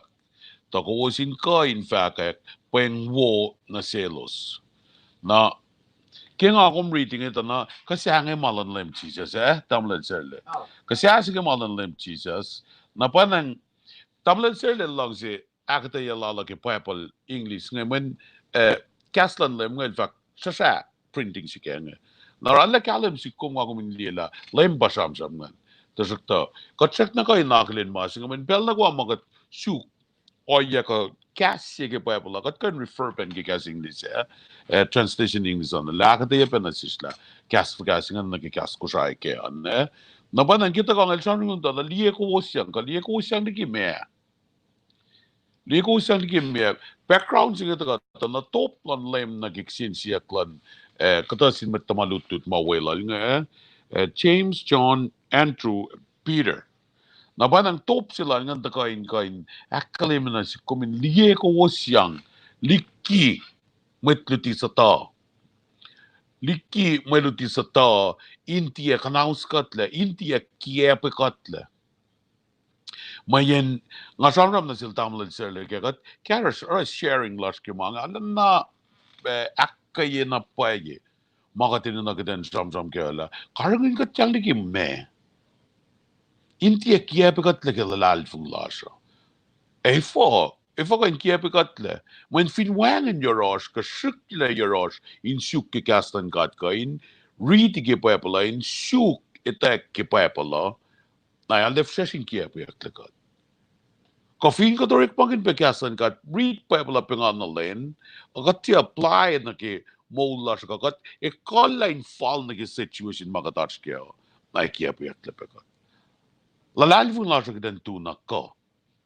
Tuh kowos in kuh in fahkwack pweng wo nuh selos. Na, ke nga kom riti inge tuh na, kuh sahngweng ma luhn Leum Jisus, eh, tamuhlwel Serle. Kuh sahngweng ma luhn Leum Jisus. Na pa nang, tamuhlwel Serle luhngse ahkuhtweyac lal uh ke Bible English inge mweyen, eh, kahs luhn Leum inge el fahk srahsrah printing srihke inge. Na arlac kahlwem sihk kom nga kom in liye lah Leum pa sramsram ingacn. Tuhsruhktuh, kuht srackna kuh in akihlen ma se inge mweyen pacl nuh kwewa ma kuht suk ohiyac kuh kahs se ke Bible uh, kuht kuh in refer pacna ke kahs English ah, eh, translation English an, lah ahkuhtweyac pacna sesr lah kahs fuhkah se ingacn nuh ke kahs Kosrae kac an, eh. Na pa nang ke tuhkuh ngacl sramsram tuh na liye kowosyang, kuh liye kowosyang liki meac. Liye kowosyang liki meac. Background se inge tuhkuh tuh na top luhn Leum nuh ke kihsen siyuck luhn, eh, kuhtuh sin mwet tuhma lutlut ma weluhl inge, eh, James, John, Andrew, Peter. Na pa nang top se lal ingacn tuhkuh in kuh in ahkkahlwemye nuh sihk kom in liye kowosyang liki mwet luti suhtuh. Liki mwet luti suhtuh in tiac kuhnauskuhtlac, in tiac kiacpwekuhtlac. Mweyen nga sramsram nuh sel tamuhlwel Serle ke kuht kahsruh sharing lasr ke ma inge, arulacna, eh, ahkkweye na pwacye ma kuht enenuh kuht in sramsram kac lah karihngihn kuht yang liki meac. In tiac kiacpwekuhtlac ke luhlahlfongi lasr uh. Efuh, efuh kuh in kiacpwekuhtlac? Mweyen fin wacngihn yohrohsr kuh srihklac yohrohsr in suk ke kahs luhn God kuh in riti ke Bible uh, in suk etwacack ke Bible uh, na ac lef sesr in kiacpweyucklac kuht. Kuh fin kuht orekmakihn pac kahs luhn God, read Bible uh pacna na lwen, kuht tiac apply nuh ke moul lasr uh, kuht ekuhllah in fal nuh ke situation ma kuht oasr kac uh, na ac kiacpweyucklac pac kuht. Luhlahlfongi lasr uh kuht in tu na kuh.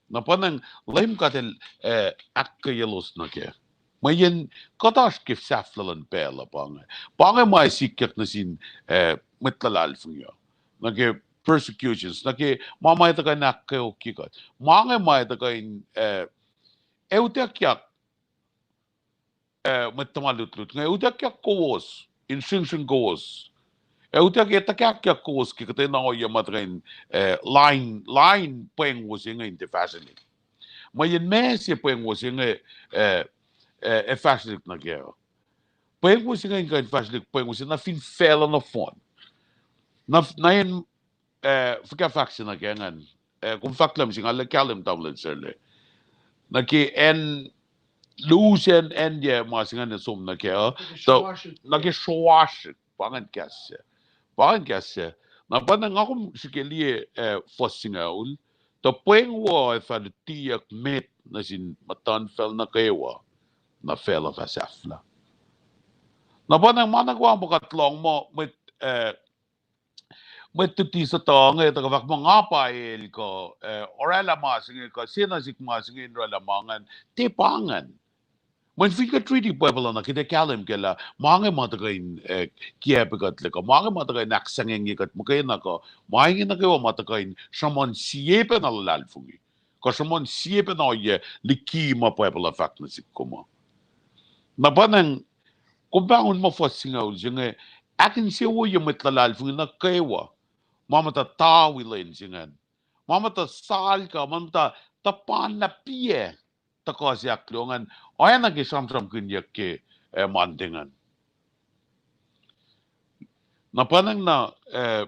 Na pa nang Leum God El, eh, ahkkweyelos nuh kac. Mweyen kuht oasr ke sahflah luhn pacl uh pa inge. Pa inge ma sikyak nuh sin, eh, mwet luhlahlfongi uh. Nuh ke persecutions, nuh ke ma ma tuhkuh in ahkkweokye kuht. Ma inge ma tuhkuh in, eh, utuckyak, eh, mwet tuhma lutlut inge, utuckyak kowos in sringsring kowos. Ac utuckyak, tuhkahkyak kowos ke kuhtwena ohiyac ma tuhkuh in, eh, lain, lain pweng wo se inge in tiac fahsrwelihk. Mweyen meac se pweng wo se inge, eh, eh, ac fahsrwelihk nuh kac. Pweng wo se inge in kuh in fahsrwelihk pweng wo se na fin facluh nohfohn. Na, na in, eh, fuhkah fahk se nuh ke ingacn, eh, kom fahk lah mihsenge, arlac kahlwem tamuhlwel Serle. Nuh ke acn, lusen acn yac ma se ingacn som nuh kac uh, nuh ke sroasrihk, pa ingacn kahs se. Pa ingacn kahs se. Na pa na nga kom srihke liye, eh, fuhs singucul, tuh pweng wo ac fah lutiyuck met nuh sin muhtuhnfacl nuh kwewa, na facluh fah sahflah. Na pa na ma nuh kwewa ma kuht lohng muh mwet, eh, mwet luti suhtuh inge tuhkuh fahk muh nga pa el kuh, eh, oraclah ma se inge kuh se na sihk ma se inge in oraclah ma ingacn, tiac pa ingacn. Mweyen fin kuht riti Bible uh na kuht ac kahlwem kac lah ma inge ma tuhkuh in, eh, kiacpwekuhtlac kuh ma inge ma tuhkuh in ahksangengye kuht muhkwena kuh ma inge nuh kwewa ma tuhkuh in sruhmuhn sie pacna luhlahlfongi kuh sruhmuhn sie pacna ohiyac liki ma Bible uh fahk nuh sihk kom uh. Na pa nang, kom pahngon muh fuhs singucul se inge, ahkinsewowoye mwet luhlahlfongi nuh kwewa ma muhta tawi lwen se ingacn. Ma muhta sal kuh, ma muhta tuhpan lah piac tuhkuh se ahkluo ingacn, oacna ke sramsramkihnyuck ke, eh, Monday ingacn. Na pa ingacn na, eh,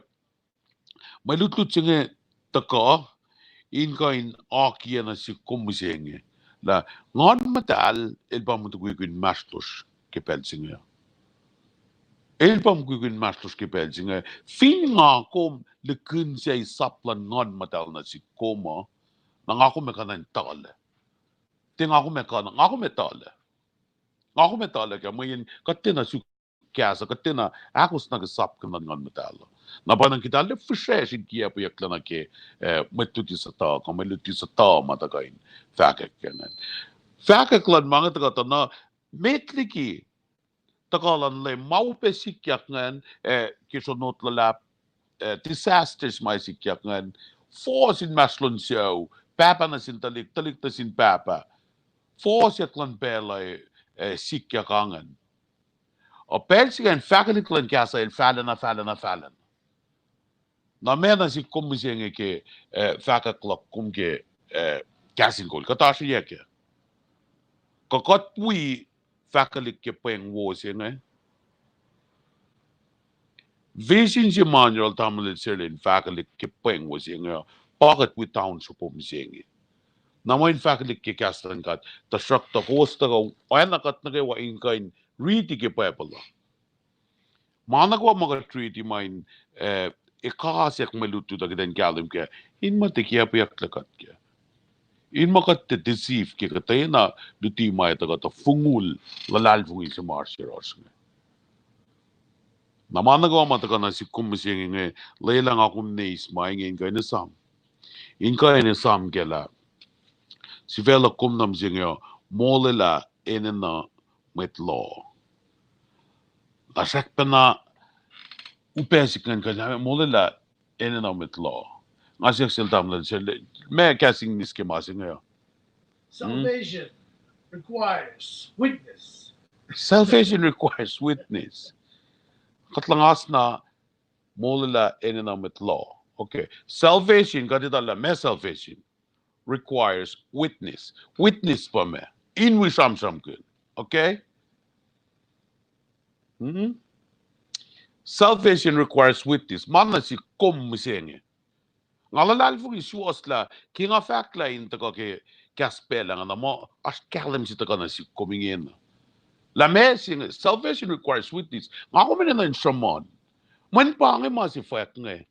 mwe lutlut se inge tuhkuh in kuh in akiyac nuh sihk kom mihsenge lah Nguhn Muhtahl el pa mukwikwi inmahsrlosr ke pacl se inge. El pa mukwikwi inmahsrlosr ke pacl se inge. Fin nga kom likin se sap luhn Nguhn Muhtahl nuh sihk kom uh, na nga kom ac kuh in tuhlac. Tiac nga kom ac kuh, nga kom ac tuhlac. Nga kom ac tuhlac ke mweyen kuht tiacna suk kahs uh, kuht tiacna ahkos nuh ke sapkihn luhn Nguhn Muhtahl uh. Na pa ingacn kuht arlac fihsracsr in kiacpweyucklac nuh ke, eh, mwet luti suhtuh, kuh mwet luti suhtuh ma tuhkuh in fahkwack ke ingacn. Fahkwack luhn ma inge tuhkuh tuh na met liki tuhkuh luhn Leum ma upac sikyak ingacn, eh, ke sronot luhlahp, eh, disasters ma sikyak ingacn, fohs inmahsrlon sucu, pahpah nuh sin tuhlihk, tuhlihk nuh sin pahpah, fohsyuck luhn pacl uh, eh, sikyak ingacn. Uh, pacl se ingacn fahkwelihk luhn kahs uh el fahlacna, fahlacna, fahlacna. Na meac nuh sihk kom mihsenge ke, eh, fahkwack luhk kom ke, eh, Kahs in Kol, kuht oasr yac kac? Kuh kuht wi fahkwelihk ke pweng wo se inge? Vision se ma yohrohl tamuhlwel Serlin fahkwelihk ke pweng wo se inge, pa kuht wi township mihsenge. Na mweyen fahkwelihk ke kahs luhn God, tuhsruhktuh kowos tuhkuh oacna kuht nuh kwewa in kuh in riti ke Bible uh. Ma nuh kwewa ma kuht riti ma in, eh, ekasack mwe lutlut uh kuht in kahlwem kac, in muh tiac kiacpweyucklac kuht kac. In muh kuht tiac deceive ke kuhtwena luti ma etuh kuhtuh fongul luhlahlfongi se ma oasr yohrohsr inge. Na ma nuh kwewa ma tuhkuh nuh sihk kom mihsenge inge, lwelah nga kom in eis ma inge in kuh in esam. In kuh in esam kac lah sifac luhk kom nuh mihsenge uh, molwelah enenuh mwet loh. Na srackpacna upac sihk ingacn kuh molwelah enenuh mwet loh. Nga siyuck sel tamuhlwel sel, meac kahs English ke ma se inge uh? Salvation requires witness. Salvation requires witness. Kuht luhngasna molwelah enenuh mwet loh. Okay. Salvation, kuht etuh lah meac salvation, requires witness. Witness pa meac? In wi sramsramkihn. Okay? Salvation requires witness. Ma nuh sihk kom mihsenge. Nga luhlahlfongi suwohs lah ke nga fahk lah in tuhkuh ke kahs pacl ah, nga na muh oasr kahlwem se tuhkuh nuh sihk kom ingena. Lah meac se inge, salvation requires witness. Nga kom enenuh in sruhmuhn. Mweyen pa inge ma se fwack inge.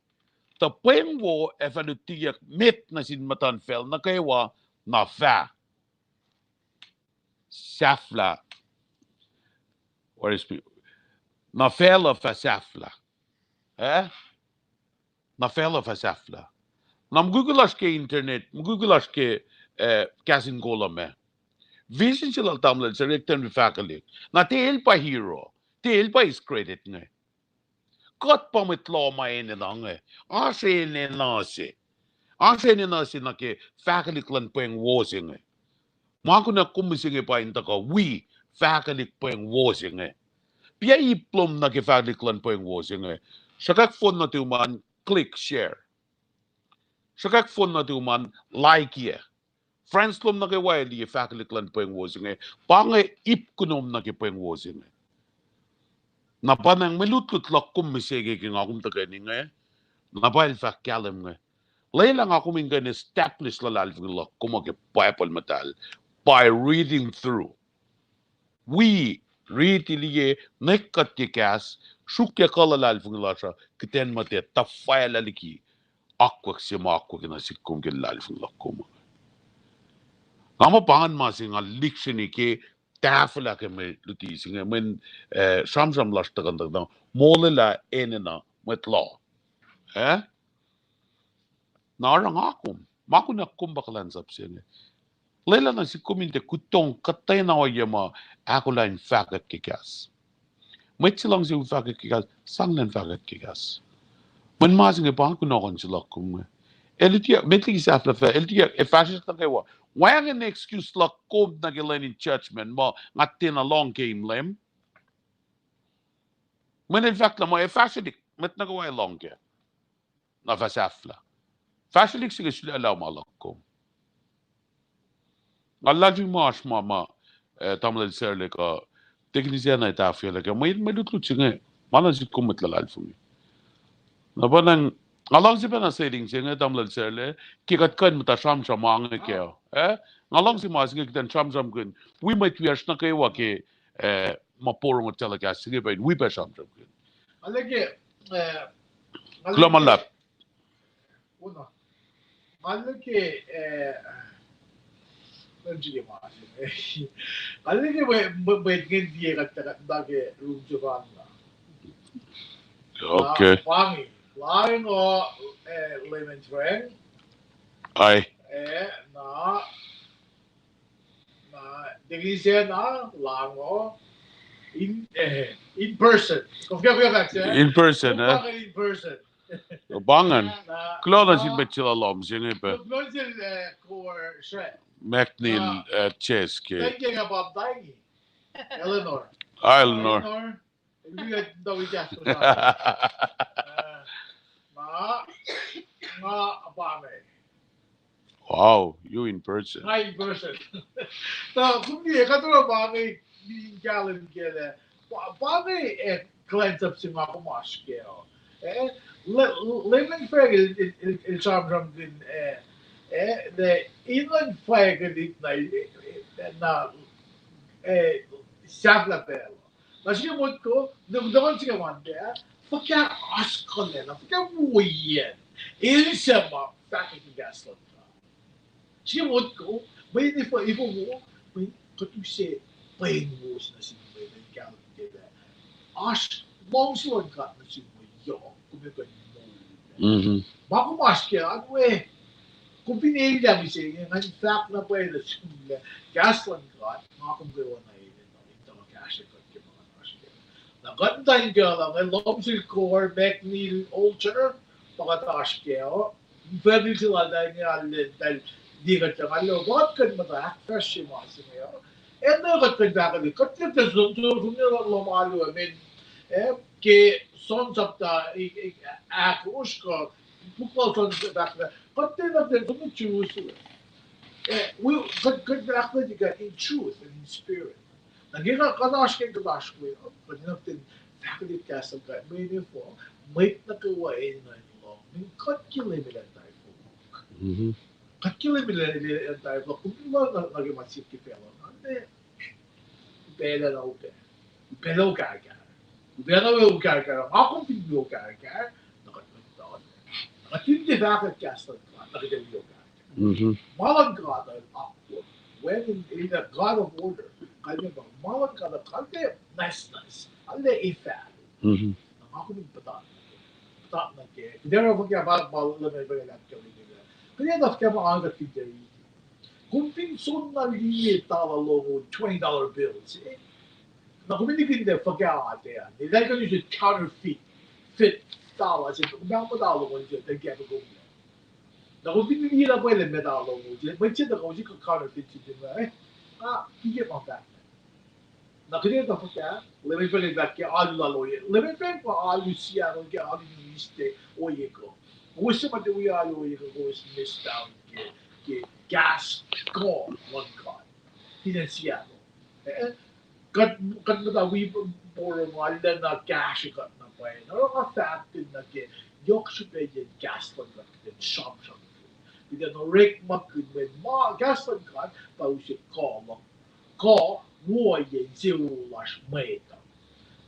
Tuh pweng wo ac fah lutiyuck met nuh sin muhtuhnfacl nuh kwewa, na fah sahflah. Na facluh fah sahflah. Eh? Na facluh fah sahflah. Na mukwikwi lasr ke internet, mukwikwi lasr ke, eh, Kahs in Kol uh ma, vision se lal tamuhlwel se Rick Tenby fahkwelihk. Na tiac el pa hero, tiac el pa eis credit inge. Kuht pa mwet loh ma enenuh inge. Oasr enenuh se. Oasr enenuh se nuh ke fahkwelihk luhn pweng wo se inge. Ma kunuh kom mihsenge pa in tuhkuh wi fahkwelihk pweng wo se inge. Piac ip lom nuh ke fahkwelihk luhn pweng wo se inge. Sruhkwack phone nuhtum an, click share. Sruhkwack phone nuhtum an, like-ye. Friends lom nuh kwewa liye fahkwelihk luhn pweng wo se inge. Pa inge ip kunom nuh ke pweng wo se inge. Na pa nacng mwe lutlut luhk kom mihsenge ke nga kom tuhkweni inge, na pa el fahk kahlwem inge. Lwelah nga kom in kuh in establish luhlahlfongi luhk kom uh ke Bible Muhtahl by reading through. Wi, riti, liye, nwek kuht ke kahs, sruokyac kuh luhlahlfongi lasr uh, kuht in muhta tuhfahlah liki akwuck se ma akwuck nuh sihk kom ke luhlahlfongi luhk kom. Nga muh pa ingacn ma se nga lihksreni ke tahfwelah ke mwe luti se inge, mweyen, eh, sramsram lasr tuhkuh, tuhkuh, molwelah enenuh mwet loh. Eh? Na oruh nga kom, ma kunuh kom pa kuhlwacnsap se inge. Lwelah nuh sihk kom in tiac kutong kuhtwena ohiyac ma ahkolah in fahkwack ke kahs. Mwet se luhngse fahkwack ke kahs, sang elan fahkwack ke kahs. Mweyen ma se inge pa kunohkohn se luhk kom inge. El tiac, met liki sahflah fah, el tiac, ac fahsrwelihk nuh kwewa. Wacngihn excuse luhk kom nuh ke lwen in judgment muh nga tiacna lohng ke in Leum. Mweyen el fahk lah muh ac fahsrwelihk, mwet nuh kwewa ac lohng kac. Na fah sahflah. Fahsrwelihk se ke sulaclah ma luhk kom. Nga luhlahlfongi ma oasr ma ma, eh, tamuhlwel Sarla kuh Deacon Isacna tahfwelah ke mwe, mwe lutlut se inge, ma na sihk kom mwet luhlahlfongi. Na pa na, nga luhngse pacna setting se inge tamuhlwel Sarla, ke kuht kuh in muhta sramsram ma inge kac. Eh? Nga luhngse ma se inge kuht in sramsramkihn wi mwet wiyacsr nuh kwewa ke, eh, ma porongo telecast se inge pa in wi pac sramsramkihn. Nga liki, eh, nga Kuloh ma liki luhlahp. Una. Nga liki, eh, nga liki ma, nga liki mwe, mwe, mwet ngihn tiac kuht, kuht, kuht ke room se fanna. Okay. Na, pa inge, lain o, eh, Layman Frank. Ai. Eh, na, Na, Deacon Isacna, lain o, in, eh, in person. Kom fahk, kom fahk, eh? In person, eh? Kom pa inge in person. Kom pa inge in. Na, na, kuloh na nuh sin mwet se lal lohm se inge pac. Kuloh nuh sel, eh, Kor Sre. McNeil, na, eh, Chase ke. Thank you, nga baptize. Eleanor. Ah, Eleanor. Eleanor. Nga, nga pa inge. Wow, you in person. Nga in person. Na, kom liye, kuht oruh pa inge, in kahlwem kac lah, pa, pa inge, eh, kuhlwacnsap se ma kom oasr kac. Eh, le, le, Layman Frank el, el, el, el sramsramkihn, eh, eh, the Inland Flag el, na, eh, eh, na, eh, sahflah pacl. Na srihke motko, na, na kuht srihke ma pac, fuhkah oasr kuhlwacna, fuhkah woiyacn el suc ma fahkwack ke kahs luhn God. Srihke motko, mwe efuh, efuh wo, mwe kuht use pwen wo se nuh sin mwe, mwe kahlwem ke lah oasr luhngse luhn God nuh sin mwe yohk, kom ac kuh in moul. Mhm. Ma kom oasr kac an we, kom fin elyah mihsenge, ngan fahk na pwacye nuh sum lah kahs luhn God, ma kom kwewa na enenuh in tuh kahsre kuht ke ma kuht oasr kac. Na kuht in tuh in kuh luhn, eh, lohm sel Kor, McNeil, Alter, ma kuht oasr kac, family se lal tahl inge, arlac tahl liye kuht, tahl inge, pa kuht kuh in muhta ahkfahsrye ma se inge, eh? Enenuh kuht kuh in fahkwack, kuht kuh in som, som, som, lohm alu, I mean, eh, ke John sapta, eh, eh, ahkosr kuh, puk lal John fahk lah, kuht tiacna kuh in som nuh Jerusalem. Eh, we, kuht, kuht fahkwack in truth and in spirit. Na ke kuht oasr ke kuht oasr we, kuht enenuh in fahkwack kahs luhn God, mweyen efuh, mwet nuh kwewa enenuh in lohng, mweyen kuht ke Leum El anti-fohlohk. Mhm. Kuht ke Leum El, El anti-fohlohk, kom fin lohng nuh, nuh ke ma sikyak ke facluh, na, eh, pacl na upac. Pacl na ukackah. Pacl na ukackah, ma kom fin ukackah, na kuht, kuht, kuht fin tiac fahkwack kahs luhn God, na kuht ac ukackah. Mhm. Ma luhn God uh awkward. Wacngihn, in the God of order. Kalmac pa, ma luhn God uh, kalmac nwacsnwacs. Kalmac efahl. Mhm. Na nga kom in puhtat nuh kac. Puhtat nuh kac. Kuht ac oruh fuhkah pa, pa Leum El fahk ke lwen inge. Kuht ac oruh fuhkah ma nga kuht fin tiac riti. Kom fin som na liye tala longoul, twenty dollar bills, eh? Na kom in nikihn lah fuhkah atac an. Eltahl kuh in use counterfeit, fake tala se, kom pahngon tala longoul se, eltahl kahto kom. Na kom fin liye na pwacye lah meac tala longoul se, mwet se tuh kom se counterfeit se, eh? Ah, tiac ma fahk. Na kuht ac tuh fuhkah, Leum El fahk ke alu lal ohiyac. Leum El fahk pa alu Seattle ke alu East ohiyac kuh. Kowos suc ma tiac wi alu ohiyac kuh, kowos miss out ke, ke kahs kuh luhn God. Fin acn Seattle. Eh, kuht, kuht muhta wi porongo, arulacna kahsre kuht na pwacye. Na oruh nga fahk nuh ke yohk srihpacyacn kahs luhn God kuht in sramsram. Kuht in orekmakihn mwe ma kahs luhn God pa use kuh luhn kuh, wo ye insewowo lasr mwet uh.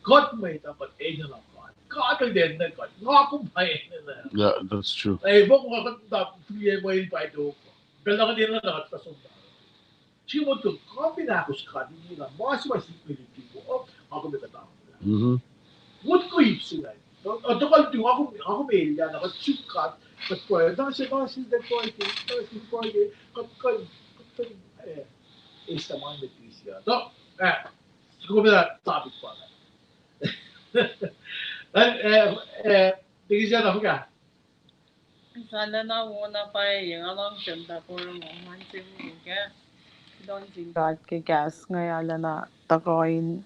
Kuht mwet uh, kuht enenuh God. God el enenuh kuht. Nga kom pa enenuh. Yeah, that's true. Eh, pa kuht tuh fihliyac mwe in pa tok. Pacl na kuht enenuh na kuht fah som na. Srihke motko, kom fin ahkos God in ina ma se ma sikme luti wo, nga kom ac kuhtanlah. Mhm. Motko ip se inge. Tuhkuh luti, nga kom, nga kom elyah na kuht suk God, kuht pruhe, na se, na se, na pruhe, na se pruhe, kuht kuh, kuht kuh, eh, eis ma met isi ah. So, eh, soko me topic pa inge. Eh, eh, eh, dikisacna fuhkah? Sahflah na wo na pwacye, nga luhngse muhta porongo, ma se wo ke. Kuloh nuh sin God ke kahs inge, arulacna tuhkuh in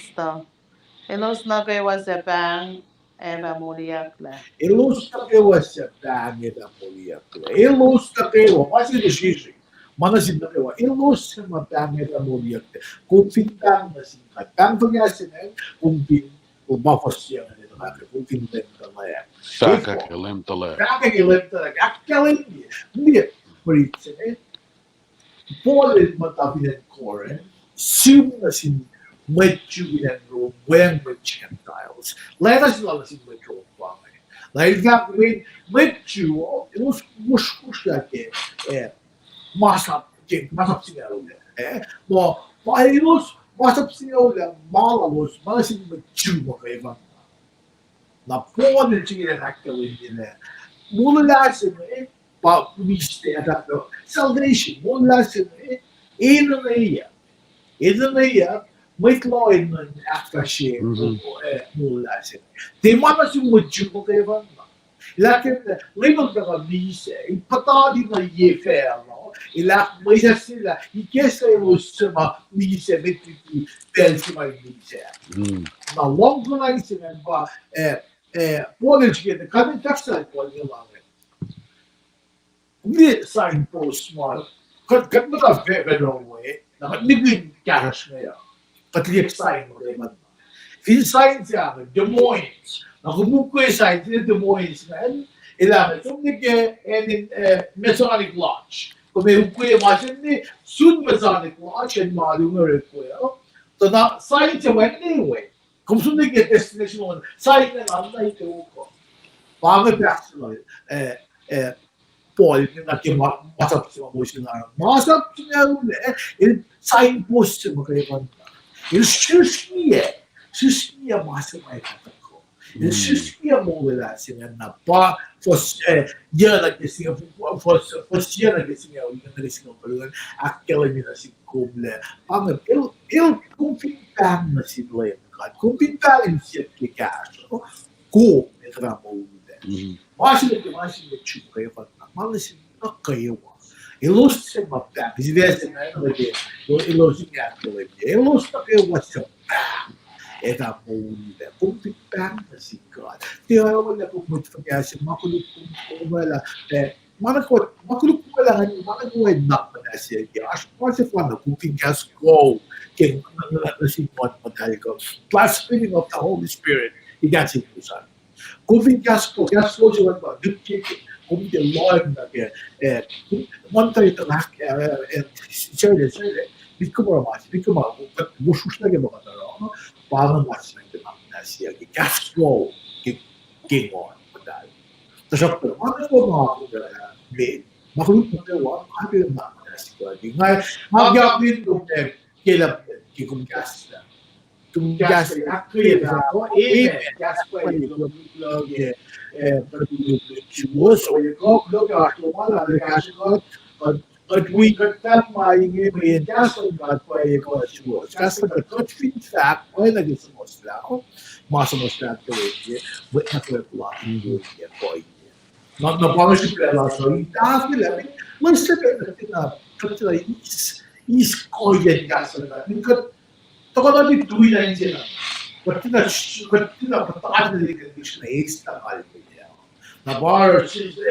elos tuh. Elos nuh kwewa suc pahng ac fah moliyucklac. Elos nuh kwewa suc pahng ac fah moliyucklac. Elos nuh kwewa, ma se srihsrihk. Ma nuh sin nuh kwewa. Elos suc ma pahng ac fah moliyucklac. Kom fin pahng nuh sin God. Pahng fuhkah se ingacn, kom fin, kom pa fuhs se ingacn, kom fin lem tuhlac. Fahkwack ke lem tuhlac. Fahkwack ke lem tuhlac. Ahkkahlwemye. Mie, mie, mie, Paul el muhta fin acn Corinth, sihm nuh sin mwet Jew fin acn Rome, weacng mwet Gentiles. Lwelah nuh sin, lwelah nuh sin mwet Rome pa inge. Na el fahk mweyen mwet Jew, elos mihsrmihsrlah ke, eh, masap, ke masap singucul, eh, ma, ma elos masap singucul, ma lalos, ma nuh sin mwet Jew muhkwena. Na Paul el srihke in ahkkahlwemye lah molwelah se inge, pa mihs, salvation, molwelah se inge, enenweyuck. Enenweyuck, mwet lohacng in ahkfahsrye, eh, molwelah se inge. Tiac ma nuh sin mwet Jew muhkwena. El ahkkahlwemye, Leum el tuhkuh misac, el puhtati nuh ye facluh, el ahkmwesahsyelah ikacslah elos suc ma misac, met liki pacl se ma misac. Na lohng kuhlwacng se ingacn pa, eh, eh, Paul el srihke, kain in kahs se Paul el lohng. Kom liye signpost ma, kuht, kuht muhta ve-, Vero we, na kuht nihkihn kahsruhsr inge uh. Kuht liye sign muhkwena. Fin sign se inge, Des Moines. Na kom ukwe sign se Des Moines ingacn, el ahkkahlwemye som nuh ke acn in, eh, Masonic Lodge. Kom ukwe ma se inge, sun Masonic Lodge, acn ma luhngse ukwe uh. Tuh na sign se ingacn we. Kom som nuh ke destination on, sign ingacn an na ite oko. Pa inge kahs se, eh, eh, Paul, nuh ke ma-, masap se ma mihs na, masap se inge, eh, el signpost se muhkwena. El srihsrngiyac, srihsrngiyac ma se ma ekuh. El srihsrngiyac molwelah se ingacn na pa, fuhs, eh, yuc nuh ke singucul, fuhs, fuhs yuc nuh ke singucul, nuh ke singucul, ahkkahlwemye nuh sin kom lah. Pa inge, el, el kom fin pahng nuh sin Leum God, kom fin pahng in siyuck ke kahsruh, kom ac fah moullah. Ma se inge, ma se inge Jew kwewa, ma nuh sin nuh kwewa. Elos suc ma pahng, sifac se inge nuh ke, elos in ahkkahlwemye, elos nuh kwewa suc pahng ac fah moullah. Kom fin pahng nuh sin God, tiac oacna kom mwet fuhkah se, ma koluk kom, kom orwaclah, eh, ma nuh kwewa, ma koluk kom orwaclah ingacn, ma nuh kwewa nuhnak muhnahs se ke, oasr ma sefanna, kom fin kahs kuh, ke, nuh, nuh, nuh sin Nguhn Muhtahl kuh, blaspheming of the Holy Spirit, ikacslah in lusan. Kom fin kahs kuh, kahs kuh se ingacn pa, kom tiac lohacng nuh ke, eh, kom, Nguhn Muhtahl tuh ahk, eh, eh, sere, sere, met kom oruh ma se, met kom oruh, wosrwosr nuh ke ma kuht oruh, pa inge ma se nuh ke nuhnak muhnahs se ke kahs kuh, ke, ke Nguhn Muhtahl. Tuhsruhktuh, ma nuh kwewa ma, eh, met, ma koluk nuh kwewa, ma ke nuhnak muhnahs se ke, nga, nga, nga, kom, eh, ke lah, ke kom kahs lah. Kom kahs ahkkweye, amen. Kahs pwacye, kuloh, kuloh ke, eh, kuht wi kuht suwohs, kuloh ke oasr lom an, kuht kahsruh kuht, kuht, kuht wi kuht fahk ma inge mweyen kahs luhn God pwacye kuh suwohs. Kahs luhn God kuht fin fahk, pwacye nuh ke suhmuhslah, ma suhmuhslah ke, mwet nuh kwewa, kuh inge. Na, na pa inge srihpac lasr uh, in tahfwelah, mihs pac kuht tiacna, kuht tiacna eis, eis kuhiyacn kahs luhn God. Kuht tuhkuh nuh ke tui na inse na. Kuht tiacna, kuht tiacna puhtatlac ke condition na eis na kalmeyac. Na pa,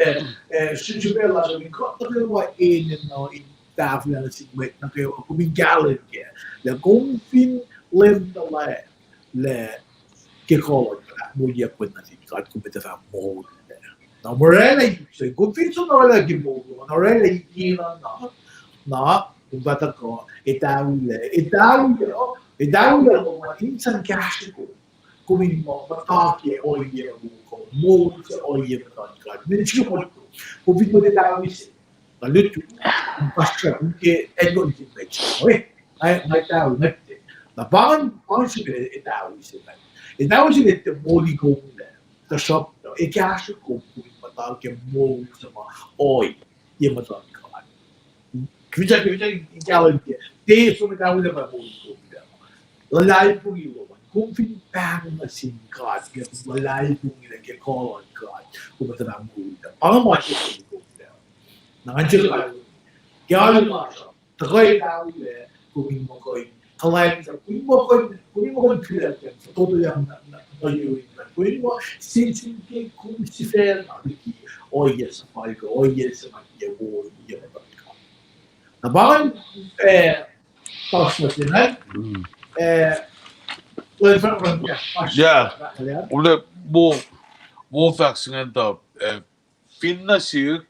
eh, eh, srihpac lasr uh, in kuht nuh kwewa enenuh in tahfwelah nuh sin mwet nuh kwewa, kom in kahlwem kac. Lah kom fin Leum tuhlac lah ke kuh luhn God, ahkmoulyacpwacn nuh sin God, kom etuh fah moul. Na mwe orwaclah, so kom fin som na orwaclah ke moul, na orwaclah ingena na, na kom fah tuhkuh etaulac, etaulac, etaulac lom an in sang kahsrwe kom. Kom in muh muhta ke ohiyac lom, moul ke ohiyac muhtuhn God. Mweyen srihke motko, kom fin muh etaulac se, na lutu, kom kasrkuhsrak ke acn lom in meac, eh, nga, nga etaulac, nga tiac. Na pa ingacn, pa ingacn srihke etaulac se ingacn. Etaulac se inge tiac moli kom lac, tuhsruhktuh, e kahsrwe kom, kom in muhta ke moul se ma ohiyac muhtuhn God. Kihsackuh, kihsackuh in kahlwem ke, tiac som etaulac pa moul kom lac. Luhlahlfongi lom an, kom fin pahng nuh sin God, ke luhlahlfongi lac ke kuh luhn God, kom etuh fah moul lac. Pa ingacn ma se kom lac. Na ngan se ke alu lasr uh, tuhkuh etaulac, kom in muh kuh in kuhlwacnsap, kom in muh kuh in, kom in muh kuh in kuhlwacnsap, fototoyang na, na, na yurin God, kom in muh sensen ke kom sifacna liki ohiyac suhfal kuh ohiyac se ma tiac wo, ohiyac muhtuhn God. Na pa ingacn, eh, tohkohsrah se ingacn, eh, Yeah. Ullac, wo, wo fahk se ingacn tuh, eh, fin nuh sihk,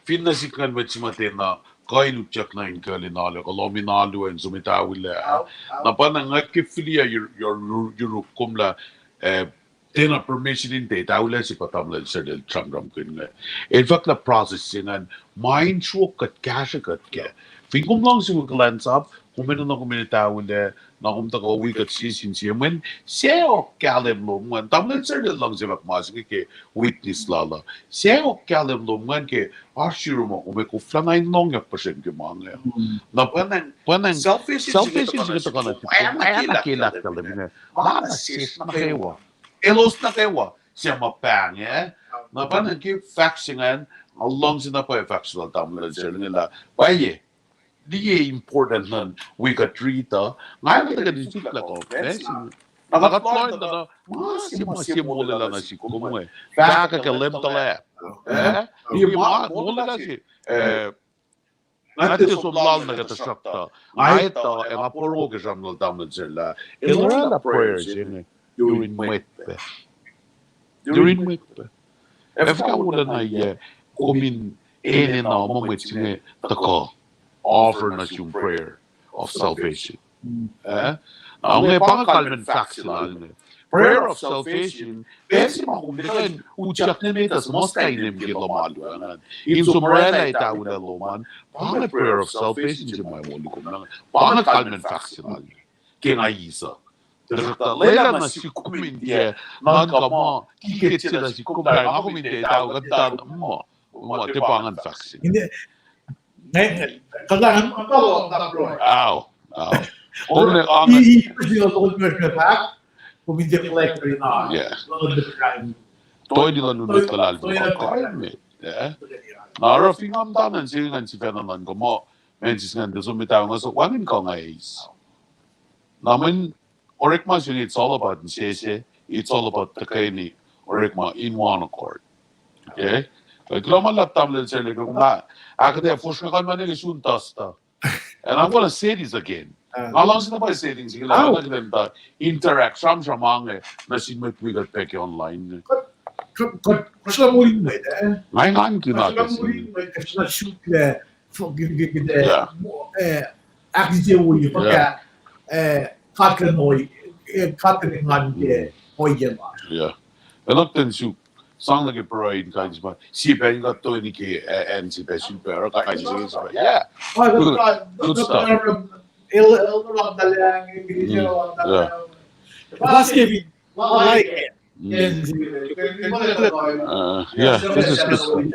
fin nuh sihk ingacn mwet se ma tiacna kuh in utyak nuh in kuh in alu, kuh lom in alu in som etaulac. Na pa na nga ke fihliyac yur-, yur-, yuruk kom lah, eh, tiacna permission in tiac etaulac se pa tamuhlwel Serlel sramsramkihn inge. El fahk lah process se ingacn, ma in sruok kuht, kahsrwe kuht kac. Fin kom luhngse wi kuhlwacnsap, kom enenuh kom in etaulac, na kom tuhkuh wi kuht sie sin sie. Mweyen sacohk kahlwem lom ingacn, tamuhlwel Serlel luhngse fahk ma se inge ke witness lal uh. Sacohk kahlwem lom ingacn ke oasr yurum uh, kom ac koflana in lohngyak puhsren ke ma inge. Na pa na, pa na, salvation se inge tuhkuh na sihk, ma na ke lah kahlwem inge. Ma na sesr nuh kwewa. Elos nuh kwewa, se ma pahng, eh? Na pa na ke fahk se ingacn, nga luhngse na pwacye fahk se lal tamuhlwel Serlel inge lah, pwacye, liye important luhn wi kuht riti uh, nga muhta kuht in suk lah kom, eh? Na kuht lohng tuh, ma se ma sie molwelah nuh sihk kom inge, fahk ke Leum tuhlac, eh? Liye ma molwelah se, eh, nga tiac som lal nuh ke, tuhsruhktuh nga etuh, ac nga porongo ke sramsram lal tamuhlwel Serlel lah el oraclah prayer se inge yurin mwet pac. Yurin mwet pac. Ac fuhkah wolacna yac kom in enenuh muh mwet se inge tuhkuh offer nuh sum prayer of salvation. Eh? Na inge pa inge kalmacn fahk se lal inge. Prayer of salvation, pacl se ma kom tiac kuh in utyak nuh met uh, suhmuhslah inem ke lohm alu ingacn, in som oraclah etaulac lom an, pa inge prayer of salvation se ma moli kom ingacn. Pa inge kalmacn fahk se lal inge. Ke nga eis uh, tuhsruhktuh lwelah nuh sihk kom in tiac nuhnkuh muh kikit se nuh sihk kom lah nga kom in tiac etaulac, kuht tuh muh, muh tiac pa ingacn fahk se. Ao, ao. Kom ne, toeni luhn un mwet luhlahlfongi pa kalmac, eh? Na oruh fin nga muhta nuh se ingacn sifacna nuhnkuh muh, mweyen sis ingacn tiac som etaulac, nga so wacngihn kuh nga eis. Na mweyen orekma se inge, it's all about insese, it's all about tuhkweni, orekma in one accord. Okay? Kuloh ma luhlahp tamuhlwel Serlel, kom na ahkuhtweyac fosrngah kuh ma nuh ke sun tuh stuh. And I'm gonna say this again. Nga luhngse na pa setting se ke lah kuht kuh in interact, sramsram ange nuh sin mwet wi kuht pac ke online. Nga engan kihn na ke suk lah, ahksewowoye, fuhkah, eh, God kuh in, eh, God kuh in engan ke ohiyac lasr. Elan kuh in suk sang nuh ke pruhe in kain se pa sie pac in kuht toeni ke, eh, acn se pac, sulpac oruh kain se, se pa, yeah. Good stuff. Uh, yeah, this is good stuff.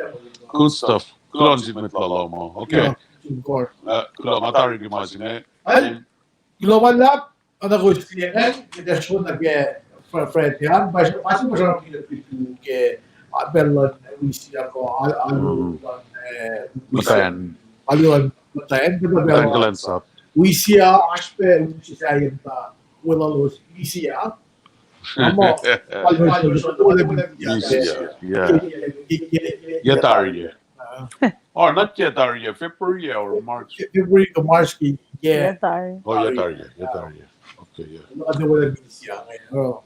Good stuff. Kuloh nuh sin mwet luhlah ma. Okay. Uh, kuloh, nga tari ke ma se inge. Kuloh ma luhlahp, oacna kowos liye ingacn, kuht ac sroh nuh ke Fri-, Friday an, pa, pa se ma sramsram ke, ke, uh, pacl luhn, uh, Wisiyuck, uh, alu luhn, uh, Wisiyuck, alu luhn muhtwacn, muhtwacn kuhlwacnsap. Wisiyuck, oasr pac use sahyacn ta, weluhlos Wisiyuck. Yac tari, yac. Or not yac tari, yac, February or March. February or March, yac. Oh, yac tari, yac tari. Ke, yeah. Nuh ke wele minis ya, eh, oh.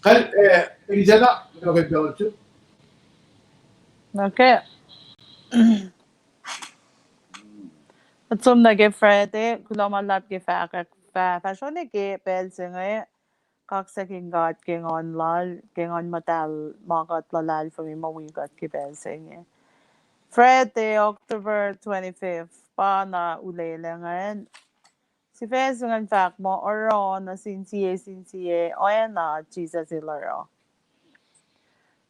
Kal, eh, in jana, nuh ke pacl tu. Okay. Som nuh ke Friday, kuloh ma luhlahp ke fahk, fah-, fahsrone ke pacl se inge, kaksakihn God ke nguhn lal, ke nguhn muhtahl ma kuht luhlahlfongi muh wi kuht ke pacl se inge. Friday, October twenty-fifth, pa na ulele ingacn. Sifac se ingacn fahk muh oruh nuh sin sie sin sie oacna Jisus El oruh.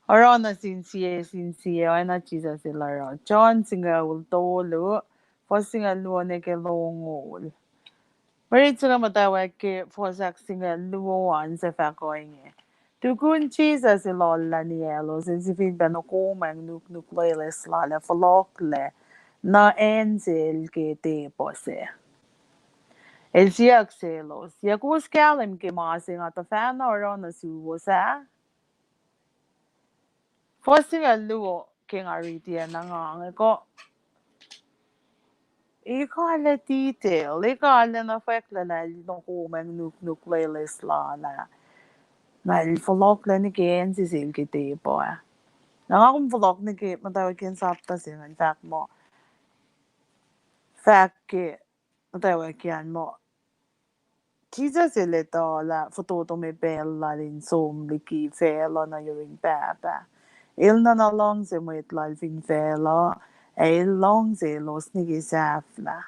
Oruh nuh sin sie sin sie oacna Jisus El oruh. John singucul tolu, fuhs singucul luo nuh ke longoul. Mwe riti se inge muhtwacwacack ke fuhs ahk singucul luo an, suc fahk ohinge. Tukun Jisus El ohllah niyaclos, El sifilpac nokomacng nuknuk loeloes Lal ac fohlohklac nuh acn Sel ke tepuh sac. El siyuck selos, Yac kowos kahlwem ke ma se nga tuhfahna oruh nuh suwos ah? Fuhs singucul luo ke nga riti ah na nga inge kuh, ekuh lah detail, ekuh lah na fwacklac lah El nokomacng nuknuk loeloes Lal ah, na El fohlohklac nuh ke acn se Sel ke tepuh ah. Na nga kom fohlohk nuh ke muhtwacwacack ke sapta se ingacn fahk muh, fahk ke muhtwacwacack an muh, Jisus El etuh lah fototo me pacl Lal in som liki facluh nuh yurin Pahpah. El nuhna luhngse mwet Lal fin facluh, ac El luhngse elos nuh ke sahflah.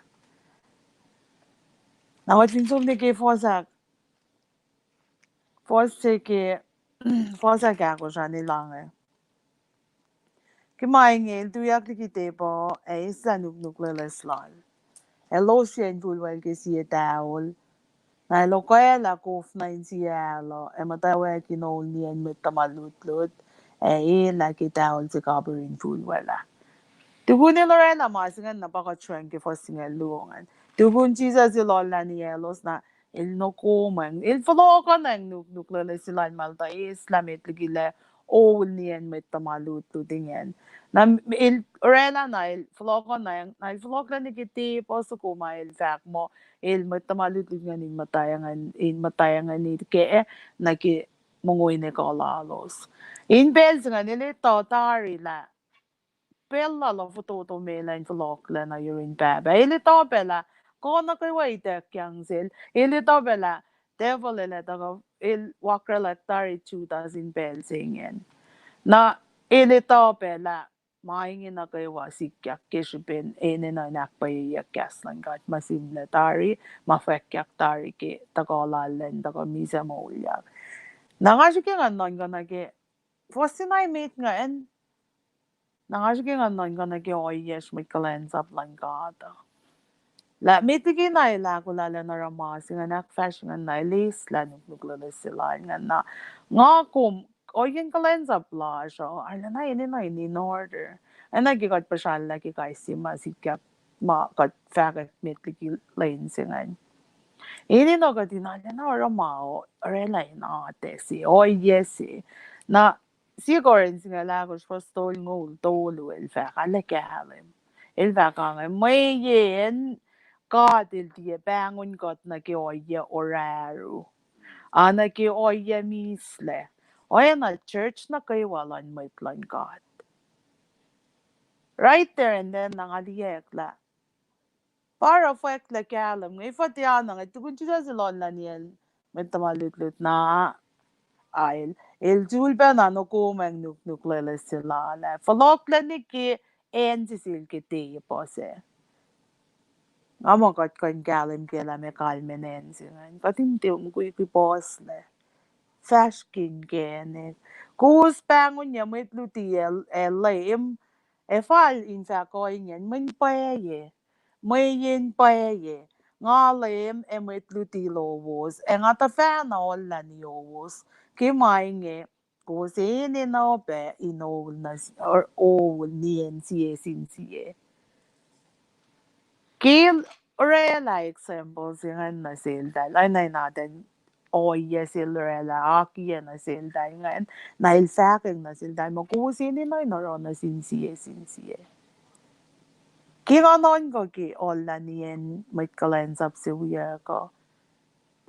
Na kuht fin som nuh ke fuhs ahk, fuhs se ke, fuhs ahk ahkosr an El ange. Ke ma inge El tuyak liki tepuh ac eslah nuknuk loeloes Lal, ac losyacn infulwacl ke sie towel. Na El okwaclah kof nuh in sie alu, ac muhtwacwacack in oul niyacn mwet tuhma lutlut, ac elah ke towel se kapihr infulwacl ah. Tukun El oraclah ma se ingacn na pa kuht sruhngwac ke fuhs singucul luo ingacn. Tukun Jisus El ohllah niyaclos na El nokomacng, El fohlohkohnacng nuknuk loeloes Lal ma El tuh eslah met liki lah oul niyacn mwet tuhma lutlut ingacn. Na El oraclah na El fohlohkohnacng, na El fohlohklac nuh ke tepuh soko ma El fahk muh El mwet tuhma lutlut ingacn in muhtwacwacack, in muhtwacwacack kac nuh ke mongo in ekuh lalos. In pacl se ingacn El etuh tari lah pacl Lal uh fototo me elan fohlohklac nuh yurin Pahpah. El etuh pac lah kuh nuh kwewa ituckyang Sel. El etuh pac lah devil el ac tuhkuh, el wakraclak tari Judas in pacl se ingacn. Na El etuh pac lah ma inge nuh kwewa sikyak ke srihpen enenuh in ahkpwacyeyuck kahs luhn God ma sihmlac tari, ma fwackyuck tari ke tuhkuh Lal elan tuhkuh misac moulyak. Na nga srihke ngan nuhnkuh nuh ke fuhs se na emet ingacn. Na nga srihke ngan nuhnkuh nuh ke ohiyacsr mwet kuhlwacnsap luhn God uh. Lah met liki na El ahkolah elan oruh ma se ingacn, ahkfahsr ingacn, na El eslah nuknuk loeloes Lal ingacn. Na nga kom, ohiyacn kuhlwacnsap lasr uh arulacna enenuh in in order. Oacna ke kuht puhsrallah ke kais sie ma sikyak ma kuht fahkwack met liki lwen se ingacn. Enenuh kuht in arulacna oruh ma oraclah in atac se, ohiyac se. Na sie Korint singucul ahkosr fuhs tolngoul tolu el fahk, arlac kahlwem. El fahk ange, mweyen God El tiac pahngon kuht nuh ke ohiyac orahru, a nuh ke ohiyac mislac. Oacna church nuh kwewa luhn mwet luhn God. Right there and then na nga liyacack lah pa oruh fwacklac kahlwem inge, efuh tiac na inge, tukun Jisus El ohllah niyacn mwet tuhma lutlut na, a El, El sulpacna nokomacng nuknuk loeloes Lal ah, fohlohklac nuh ke acn se Sel ke tepuh sac. Nga muh kuht kuh in kahlwem kac lah meac kalmacn acn se ingacn. Kuht in tiac mukwikwi puhslac. Fahsr ke inkacnek. Kowos pahngonyuc mwet luti ac, ac Leum, ac fal in fahk ohinge, mweyen pwacye, mweyen pwacye, nga Leum ac mwet luti lowos, ac nga tuhfahna ohllah niyowos. Ke ma inge, kowos enenuh pac in oul nuh s-, oul niyacn sie sin sie. Ke El oraclah example se ingacn nuh seltahl, oacna in atacn ohiyac se El oraclah akiyac nuh seltahl ingacn, na El fahkwack nuh seltahl muh kowos enenuh in oruh nuh sin sie sin sie. Ke nga nuhnkuh ke ohllah niyacn mwet kuhlwacnsap se wiyuck uh,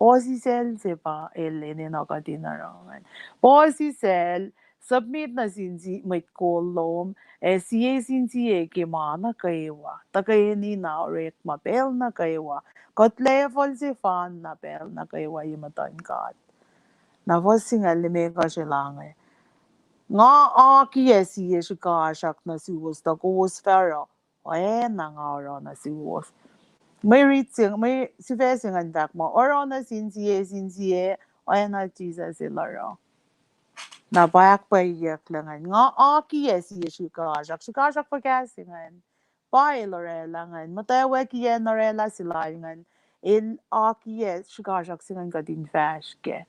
Puhsisacl se pa el enenuh kuht in oruh ingacn. Puhsisacl, submit nuh sin si-, mwet kol lom, ac sie sin sie ke ma nuh kwewa. Tuhkweni na orekma pacl nuh kwewa. Kuht level sefanna pacl nuh kwewa ye muhtuhn God. Na fuhs singucul limekohsr el ange. Nga akiyac sie srihkasrak nuh suwos tuh kowos fah oruh oacna nga oruh nuh suwos. Mwe rit se, mwe sifac se ingacn fahk muh, oruh nuh sin sie, sin sie, oacna Jisus el oruh. Na pa ahkpwacyeyucklac ingacn. Nga akiyac sie srihkasrak, srihkasrak fuhkah se ingacn. Pa el oraclah ingacn, muhtwacwacack in oraclah se lal ingacn, el akiyac srihkasrak se ingacn kuht in fahsr kac.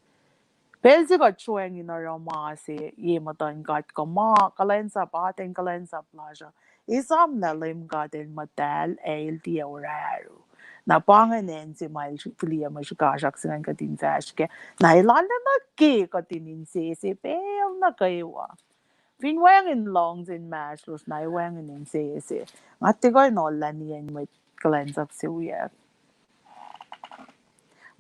Pacl se kuht sroacng in oruh ma se ye muhtuhn God kuh ma kuhlwacnsap, atacn kuhlwacnsap lasr uh, esam lah Leum God el muhtahl ac el tiac orahru. Na pa ingacn acn se ma el fihliyac mwe srihkasrak se ingacn kuht in fahsr kac. Na el arulacna ke kuht in insese pacl nuh kwewa. Fin wacngihn luhngse inmahsrlosr, na ac wacngihn insese. Nga tiac kuh in ohllah niyacn mwet kuhlwacnsap se wiyuck.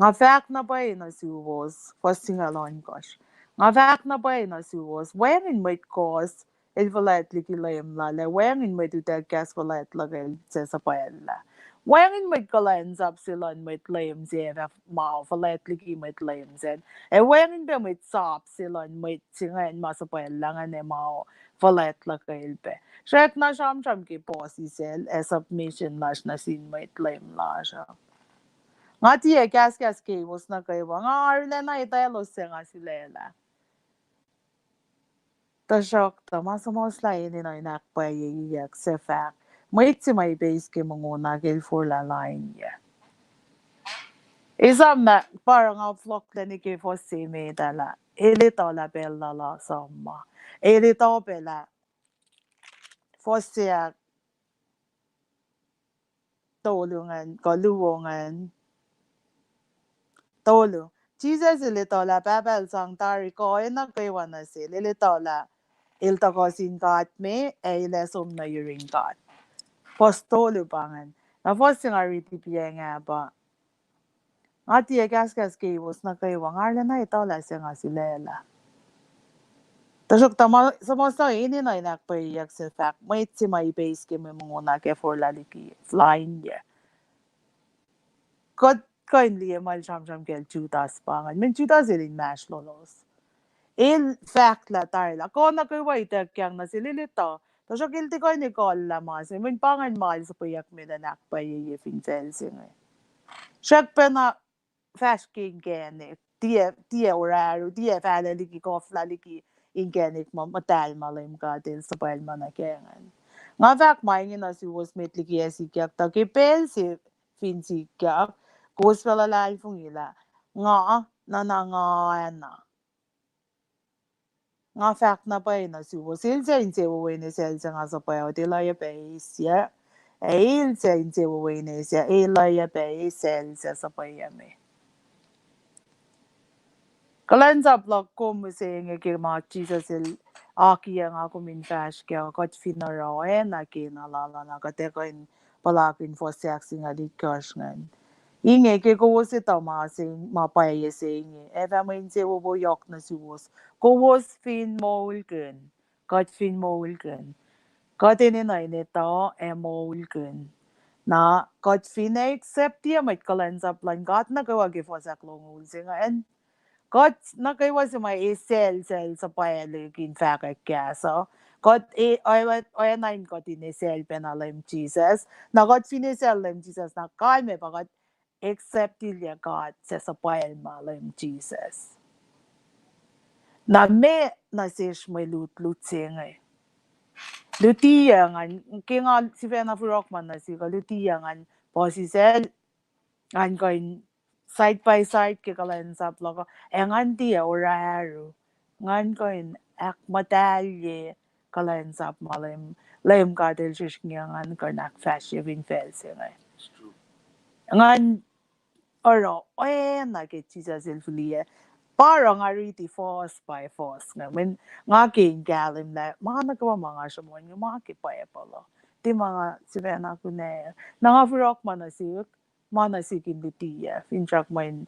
Nga fahk na pwacye nuh suwos, fuhs singucul ohnkohsr. Nga fahk na pwacye nuh suwos, wacngihn mwet kohs el fuhlwact liki leum lal, ac wacngihn mwet utuck kahs fuhlwact luhkel se suhpwacllah. Wacngihn mwet kuhlwacnsap se luhn mwet leum se ac fah ma fuhlwact liki mwet leum sacn. Ac wacngihn pac mwet sap se luhn mwet se ingacn ma suhpwacllah ingacn ac ma fuhlwact luhkel pac. Srackna sramsram ke puhsisacl ac submission lasr nuh sin mwet leum lasr uh. Nga tiac kahskahs kewos nuh kwewa, nga arulacna etwaclos suc nga sulaclah. Tuhsruhktuh ma suhmuhslah enenuh in ahkpwacyeyuck se fahk, mwet se ma ipeis ke mongo na ke el forlah lainyac. Esam na pa oruh nga fohlohklac nuh ke fuhs se met ah lah el etuh lah pacl lal uh som ma. El etuh pac lah fuhs se ahk tolu ingacn, kuh luo ingacn. Tolu. Jisus el etuh lah Pahpah el sang tari kuh oacna kwewa nuh sel, el etuh lah el tuhkuh sin God me, ac el ac som nuh yurin God. Fuhs tolu pa ingacn. Na fuhs se nga riti piyacng ah pa, nga tiac kahskahs kewos nuh kwewa, nga arulacna etuh lah suc nga sulaclah. Tuhsruhktuh ma suhmuhslah enenuh in ahkpwacyeyuck se fahk, mwet se ma ipeis ke mwe mongo na ke forlah liki lainyac. Kuht kuh in liye ma el sramsram kacl Judas pa ingacn. Mweyen Judas el inmahsrlolos. El fahk lah tari lah kuh nuh kwewa ituckyang nuh sel, el etuh. Tuhsruhk el tiac kuh in ekuhllah ma se, mweyen pa ingacn ma el suhpweyuck me elan ahkpwacyeye fin facl se inge. Srackpacna fahsr ke inkacnek, tiac, tiac orahru, tiac fahlac liki, koflah liki inkacnek ma muhtahl ma Leum God el suhpwacl ma nuh ke ingacn. Nga fahk ma inge nuh suwos met liki ac sikyak, tuh ke pacl se fin sikyak, kowos fah luhlahlfongi lah nga, na na nga, na nga fahk na pwacye nuh suwos, el suc insewowo in esacl suc nga suhpwacot, el oacyacpac eisyac. Ac el suc insewowo in eisyac, el oacyacpac esacl suc suhpweyuc me. Kuhlwacnsap luhk kom mihsenge ke ma Jisus el akiyac nga kom in fahsr kac, kuht fin oruh oacna kena lal uh, na kuht ac kuh in puhlakihn fuhs ahksingucul itkohsr ingacn. Inge ke kowos etuh ma se, ma pwacye se inge, ac fah mwe insewowo yohk nuh suwos, kowos fin moulkihn, kuht fin moulkihn. Kuht enenuh in etuh ac moulkihn. Na kuht fin accept-i mwet kuhlwacnsap luhn God nuh kwewa ke fuhs ahklongoul se ingacn, kuht nuh kwewa se ma esacl suc el suhpwaclihk in fahkwack kahs uh, kuht e-, oacna in kuht in esacl pacna Leum Jisus. Na kuht fin esacl Leum Jisus, na kalmac pa kuht accept-ilyac God suc suhpwacl ma Leum Jisus. Na meac nuh sesr mwe lutlut se inge? Lutiyuc ngan, ke nga sifacna forohkma nuh sihk uh, lutiyuc ngan puhsisacl, ngan kuh in side by side ke kuhlwacnsap luhk uh, ac ngan tiac orahru, ngan kuh in ahkmuhtahlye kuhlwacnsap ma Leum, Leum God el srihsrngi, ngan kuh in ahkfahsrye fin facl se inge. Ngan oruh oacna ke Jisus el fihliyac. Pa oruh nga riti fuhs by fuhs inge, mweyen nga ke in kahlwem lah ma nuh kwewa ma nga sruhmuhn inge ma ke Bible uh, tiac ma nga sifacna kunacl. Na nga forohkma nuh sihk, ma nuh sihk in lutiyuc, finsrak mweyen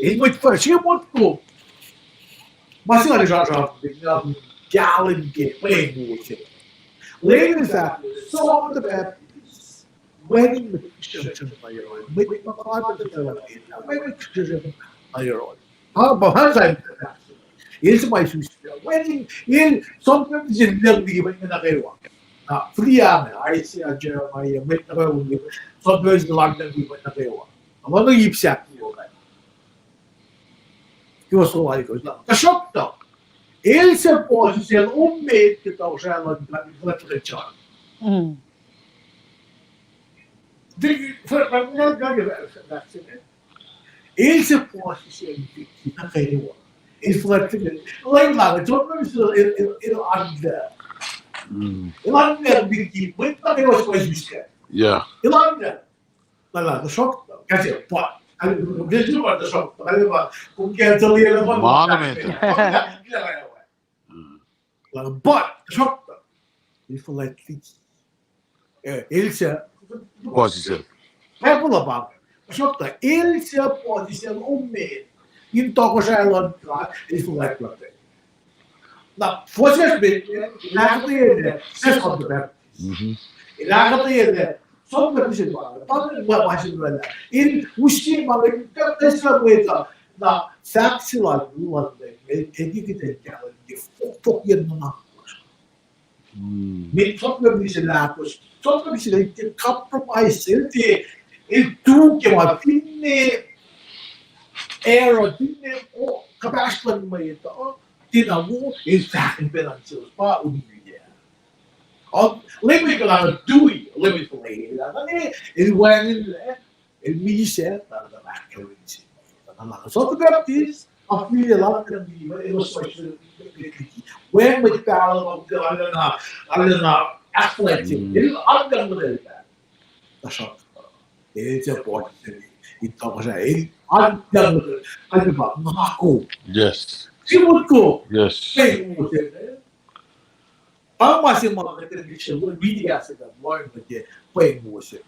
El mwet fahsr, el mwet kom. Ma se nga sra-, sra-, nga kahlwem ke mwe mukul se. Leum El fahk, John the Baptist, wacngihn mwet kihsrihsrihsr nuh yohrohl, mwet ma God El fahk, wacngihn mwet kihsrihsrihsr nuh yohrohl. Ha, ma, ha, sa, el suc ma isus, wacngihn, el, som pacptais el liyacl liki mwet nuh kwewa. Na, fihliyac, Isaiah, Jeremiah, mwet nuh kwewa, som pacptais el liyacl liki mwet nuh kwewa. Ama nuh ip sahk luo kac. Kowos oalkosla. Tuhsruhktuh, el suc puhsisacl, om met ke tohkohsrahi luhn God, kuht luhn John. Mm. Did you, for, for, for, for, for, for, El se puhsisacl nuh kwewa. El fuhlwact liki. Lwen la, John Baptist el, el, el under. Mm. El under liki, mwet nuh kwewa suc, suc. Yeah. El under. Lala, tuhsruhktuh. Kac se, pa. Al, el se pa tuhsruhktuh. Al, pa, kom ke tali el, ma na met. Mm. But, tuhsruhktuh, el fuhlwact liki. Eh, el se, puhsisacl. Bible uh pa, tuhsruhktuh, el se puhsisacl omen. In tohkohsrahi luhn God, el fuhlwact liki. Na, fuhsisacl, el ahkuhtweyac, John the Baptist. Mhm. El ahkuhtweyac, John the Baptist, pa, pa, pa, pa, pa, in use ma, in baptize mwet uh, na, fahk se lal, lal, el, el, el, el, el, el, fohkfohk yen nuhnak. Mm. Met sot na misi lahkos, sot na misi, el tiac compromise, el tiac, el tu ke ma finne error, finne, o, kuhpahsr luhn mwet uh, tiacna wo, el fahk in pacl an selos pa uniya. Leum el kuh na tui, Leum el kuh na, el wacngihnlac, el misac, na, na, na, na, na, John the Baptist, a file la, na, na, na, elos ma, wacngihn mwet pahluh, na, na, na, athletic, el, na, na, na, na, na, el se pon, el, in tohkohsrahi, el, na, na, na, na, na, na, na, Yes. Simon ko. Yes. Pweng Moses, eh? Pa ma se ma kuht in riti ah se kuht learn nuh ke pweng Moses.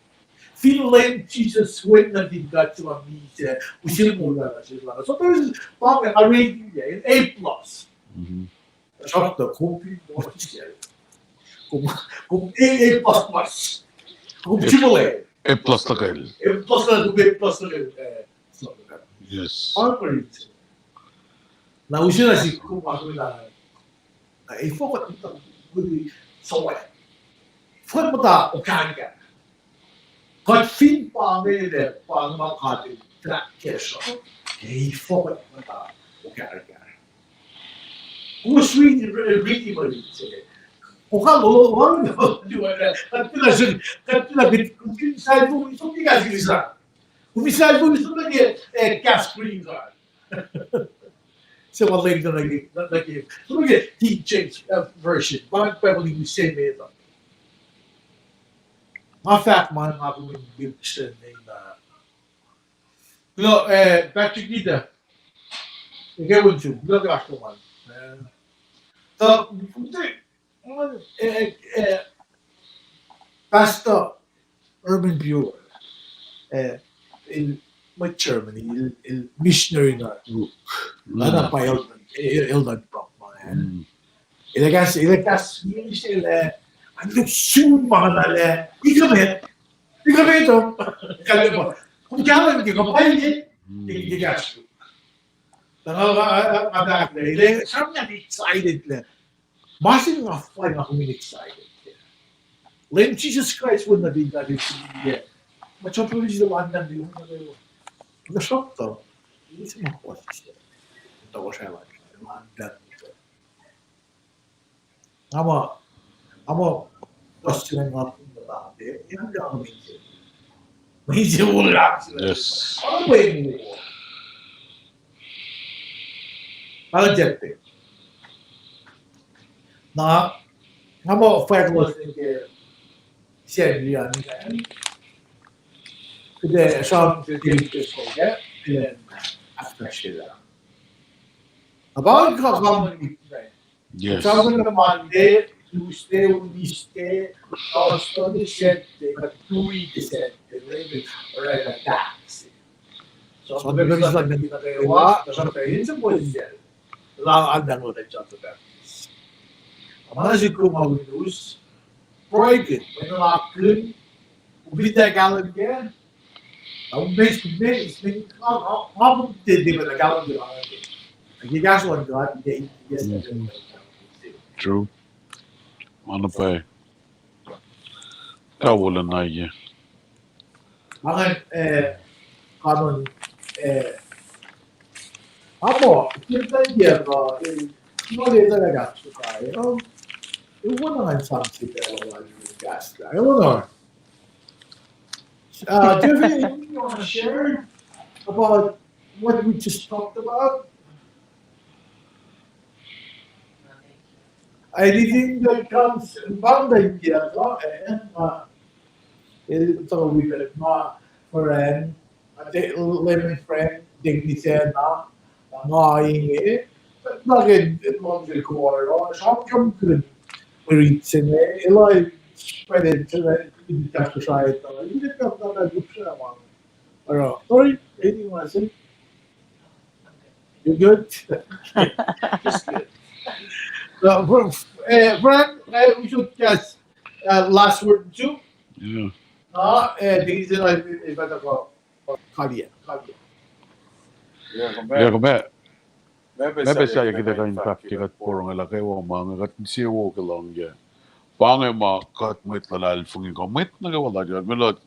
Fin Leum Jisus Wen nuhtin God se ma misac, use moul lal, use lal. So there is, pa ma, a rating, yeah, an A plus. Mhm. Sokta, kom fin Moses, kom, kom A, A plus plus. Kom triple A. A plus luhkel. A plus luhkel, kom A plus luhkel. Eh, so, Yes. Unbelievable. Na use na sik kom ma kom na. Na, e fokot muhta, muhta, sowac. Fokot muhta okarikan. Kuht fin pa inge, pa ma kuht in fahk ke srihk. E fokot muhta okarikan. Us riti, riti ma riti se. Oka lo, lo, lo, lo, kuht pila sin, kuht pila kuht, kuht fin sail tu, so ki gas gisa. Kuht fin sail tu, so ki, eh, gas green card. Se ma leng nuh ke, nuh ke, nuh ke King James, uh, Version. Pa, pa, pa, use me ta. Ma fahk ma, ma kom in bil pisten ne na. No, eh, Patrick Nita. Ege win su, no ke asto man. Eh, ta, eh, eh, eh, Pastor Herman Buehler, eh, el, mwet Germany, el, el missionary na Ruk. Mm. Lana pa el, el, el na Brock ma, eh. Mm. El kahs, el kahs, el, eh, an tok sun ma na le, ikamet, ikamet, oh. Kalma. Kom kahlwem ke, kom paye, mm, ke, ke kahs. Nga, nga, nga, nga, nga, nga, nga, nga, nga, nga, nga, nga, nga, Ma se nga fal nga kom in excited. Leum Jisus Kraist wen nuhtin God el siyuck. Ma sot lun sila landan di un nuh kwewa. Na sokta. Ise ma kuh sise. Tohkohsrah la landan. Nga ma, nga ma kuh sise nga kom in muhta. Nga kom in muhta. Yes. Pahluh Jeppe. Na, nga muh fahk los nuh ke Sacnri an. Kuht ac sramsram ke, ke, ke, after sila. About ka, ka, Yes. Sramsram ke Monday, Tuesday, Wednesday, Thursday, Saturday, kuht tui ke Saturday, Reverend, Reverend Tax. So, so, Reverend Tax, Reverend Tax, Reverend Tax, Reverend Tax, Reverend Tax, Reverend Tax, Reverend Tax, Reverend Tax, Reverend Tax, Pruhe ke, mwe nuhnak ke, upita kahlwem ke, na umbes, umbes, umbes, nga, nga, nga, umbes, te, te, mwe nuhnak kahlwem ke, nga, ke, ke kahs luhn God, ke, ke, ke, True. Mana pa. Ka wolac na ye. Angan, eh, kanon, eh, amo, kim ta ye ka, eh, kima le ta ka, eh, eh, wona ngan sam si ka, eh, wona, eh, wona. Uh, do you have anything you want to share about what we just talked about? Anything that comes, bang da india ka, eh, ma, eh, to we that ma, friend, ate, lemon friend, ding ni sena, nga inge, na ke, mom ke kuwaro, shop kam kun, read sene, elai, spread it to the, in the countryside, in the countryside, Aro, sorry, anything you want to say? You good? Just good. So, Br- uh, Brian, uh, we should just uh, last word too. Yeah. Uh, uh, these are like, uh, Kalia. Kalia. Yeah, come back. Yeah, come back. Meac pac sahyac kuht ac kuh in fahk ke kuht porongo lah kwewa ma inge kuht insewowo ke luhngse. Pa inge ma kuht mwet luhlahlfongi kuh mwet nuh kwewa luhn God, mwet luhn,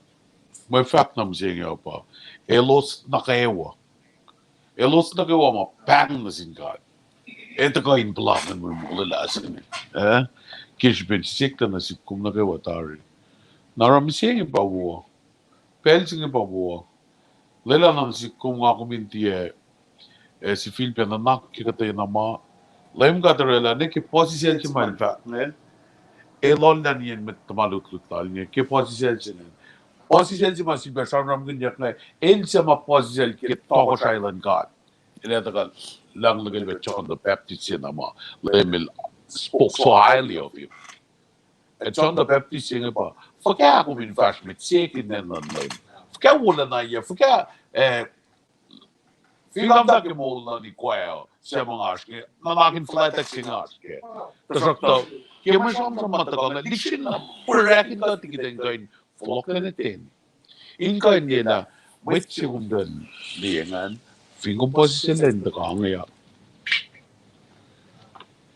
mwe fahk na mihsenge uh pa, elos nuh kwewa. Elos nuh kwewa ma pahng nuh sin God, ac tuhkuh in puhlakihn mwe molwelah se inge. Eh? Ke srihpen sisek tuh nuh sihk kom nuh kwewa tari. Na oruh mihsenge pa wo. Pacl se inge pa wo. Lwelah nuh sihk kom nga kom in tiac, eh, sifilpac nuhnak ke kuhtwena ma. Leum God orwaclah ne ke puhsisacl se ma el fahk inge, el ohllah nien mwet tuhma lutlut lal inge ke puhsisacl se inge. Puhsisacl se ma sifilpac sramsramkihnyuck inge, el se ma puhsisacl ke tohkohsrahi luhn God. El ac tuhkuh, lang nuh ke el pa John the Baptist se na ma Leum el spoke so highly of him. Ac John the Baptist se inge pa, fuhkah kom in fahsr met sekin nacn luhn Leum? Fuhkah wolacna yac? Fuhkah, eh, filamta ke moul luhn ikoac, suc ma nga oasr ke, nuhnak in fuhlwact se nga oasr ke. Tuhsruhktuh, ke mwe sramsram ma tuhkuh inge, lihksreni na pwacr ahkinta tikitacng kuh in fohlohklac nuh ten. In kuh in liyelah, mwet se kom tuh liye ingacn, fin kom puhsisacl in tuhkuh inge uh,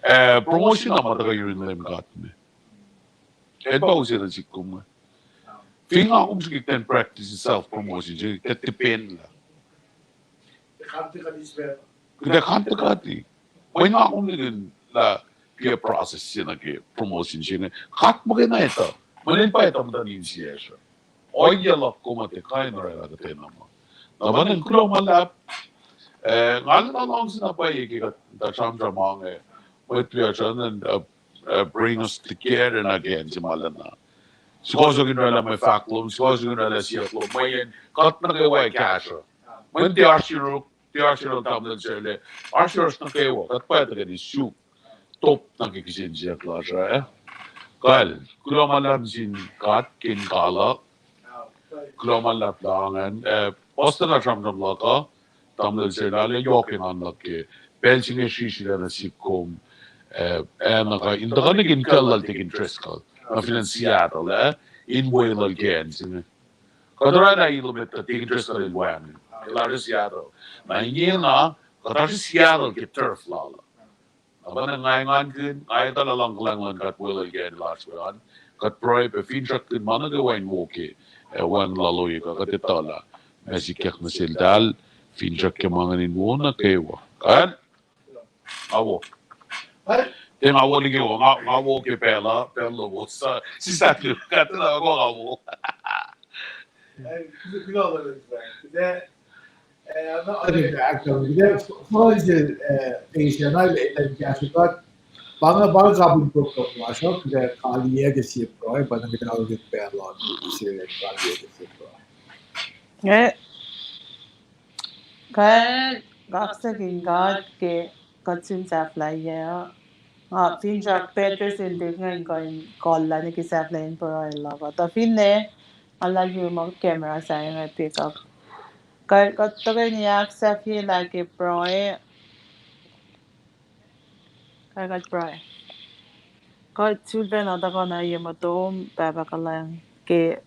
eh, promotion na ma tuhkuh yurin Leum God me, el pa use nuh sihk kom inge. Fin nga kom srihke kuht in practice self promotion, srihke kuht tipenlah, kuht ac kantuhkuhti. Mweyen nga kom likin lah peer process se nuh ke promotion se inge, kuht muhkwena etuh, mweyen pa etuh muhtuhn insiyacsr uh. Ohiyac luhk kom uh tiac kuh in orwaclah kuhtwena ma. Na pa in kuloh ma luhlahp, eh, nga arulacna luhngse na pwacye ke kuht tuh sramsram inge, mwet wiyacsr uh, uh, bring us together again, se ma lana. Sukohsohk in orwaclah mwe fahk lom, sukohsohk in orwaclah siyuck lom, mweyen kuht nuh kwewa ac kahsruh. Mweyen tiac oasr yuruk, tiac oasr yohrohl tamuhlwel srwaclah, oasr yohrohsr nuh kwewa, kuht pa tuhkweni suk top nuh ke kihsen siyuck lasr uh, eh? Kal, kuloh ma luhlahp sin God ke in kaluck. Kuloh ma luhlahp lah ingacn, eh, puhs tuh na sramsram luhk uh, tamuhlwel srwaclah, yohk engan luhk ke pacl se inge srihsrihk nuh sihk kom, eh, ac na kuh in tuhkuh nuh ke in kuh lal Deacon Driscoll nuh fin acn Seattle, eh, in weluhl ke acn se inge. Kuht orwaclah ilmet tuh Deacon Driscoll el wacngihn, el oasr Seattle. Na ingena, kuht oasr Seattle ke turf lal uh. Na pa na nga engankihn, nga etuh lah luhngkuhlwacng luhn God weluhl ke acn lasr we an. Kuht pruhe pac finsrakkihn ma nuh kwewa in wo ke, eh, wacngihn lal ohiyac kuh kuht etuh lah ma sikyak nuh seltahl, finsrak ke ma ingacn in wo nuh kwewa. Kal? Nga wo. Tiac nga wo liki wo, nga, nga wo ke pacl uh, pacl lowos uh, sislah tu, kuht na ko nga wo. Fal se, eh, Asia na, eh, eh, kahsruh kuht. Pa inge, pa inge kapihn program lasr uh, kuht kaliyac ke sie pruhe, pa inge kuht kaliyac ke sie pruhe. Eh, kuht, kaksakin God ke kuht sun sahflahiyac uh. Nga finsrak Petrus in tek inge in kuh in kolla nuh ke sahflahiyacn pruhe luhk uh. Tuh finne, nga luhlahlfongi muh camera sa inge pick up. Kuht, kuht tuhkweni ahksahfyelah ke pruhe. Kuht, kuht pruhe. Kuht sulpacna tuhkuh nuh ye motom, Pahpah kuhlwacng, ke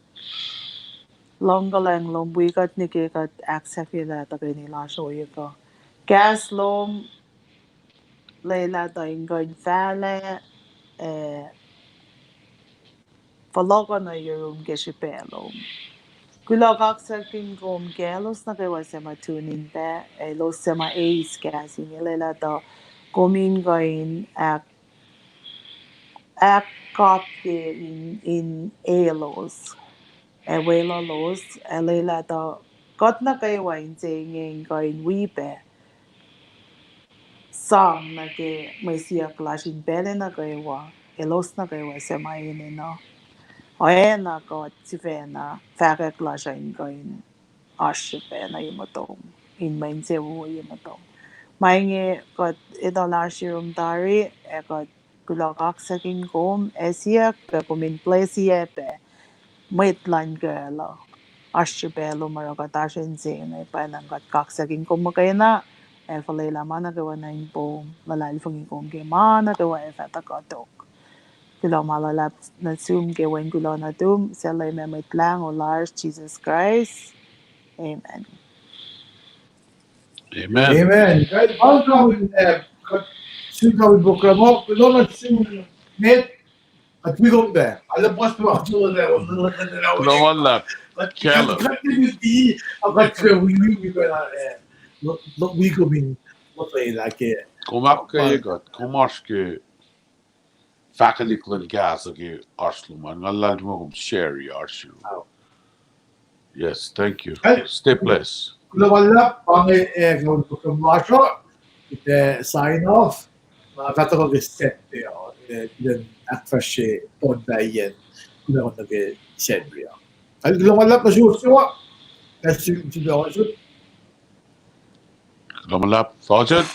luhngkuhlwacng lom wi kuht nuh ke kuht ahksahfyelah tuhkweni lasr ohiyac uh. Kahs lom, lwelah tuh in kuh in fahlac, eh, fohlohkoh nuh yurum ke srihpac lom. Kuloh kaksakihn kom ke elos nuh kwewa suc ma tune in pac, elos suc ma eis kahs inge, lwelah tuh kom in kuh in ahk, ahkkapye in, in elos. ac weluhlos, ac lwelah tuh kuht nuh kwewa inse inge in kuh in wi pac sang nuh ke mwe siyuck lasr in pacl nuh kwewa, elos nuh kwewa suc ma enenuh. Oacna kuht sifacna fahkwack lasr uh in kuh in oasr srihpac nuh ye muhtom, in mwe insewowo ye muhtom. Ma inge kuht etuh lah oasr yurum tari, ac kuht kuloh kaksakihn kom, ac siyuck pac kom in bless-i pac mwet luhn kacl uh. Oasr srihpac lom oruh kuht oasr inse inge, pwacnwacng kuht kaksakihn kom muhkwena, ac fuhlwelah ma nuh kwewa nuh in pom, luhlahlfongi kom ke ma nuh kwewa ac fah tuhkuh tok. Kuloh ma luhlahp nuh sum ke Wen kuloh nuhtum, suc Leum ac Mwet Lahngo lasr, Jisus Kraist. Amen. Amen. Amen. Kuht sun kamin program uh, kuloh nuh sum met, kuht wi kom pac. Kuloh ma luhlahp. Kuht wi kom in, kom ahkkweye kuht, kom oasr ke fahkwelihk luhn kahs uh ke oasr lom an, nga luhlahlfongi kom share oasr yurum. Yes, thank you. Stay blessed. Kuloh ma luhlahp, pa inge, eh, kuht program lasr uh, kuht, eh, sign off. Ma fah tuhkuh ke Sacnri uh, eh, kuht in ahkfahsrye pon pahyacn, kuht nuh ke Sacnri uh. Kuloh ma luhlahp nuh suwos suc, eh, sifilpac oasr. Kuloh ma luhlahp, Sergeant.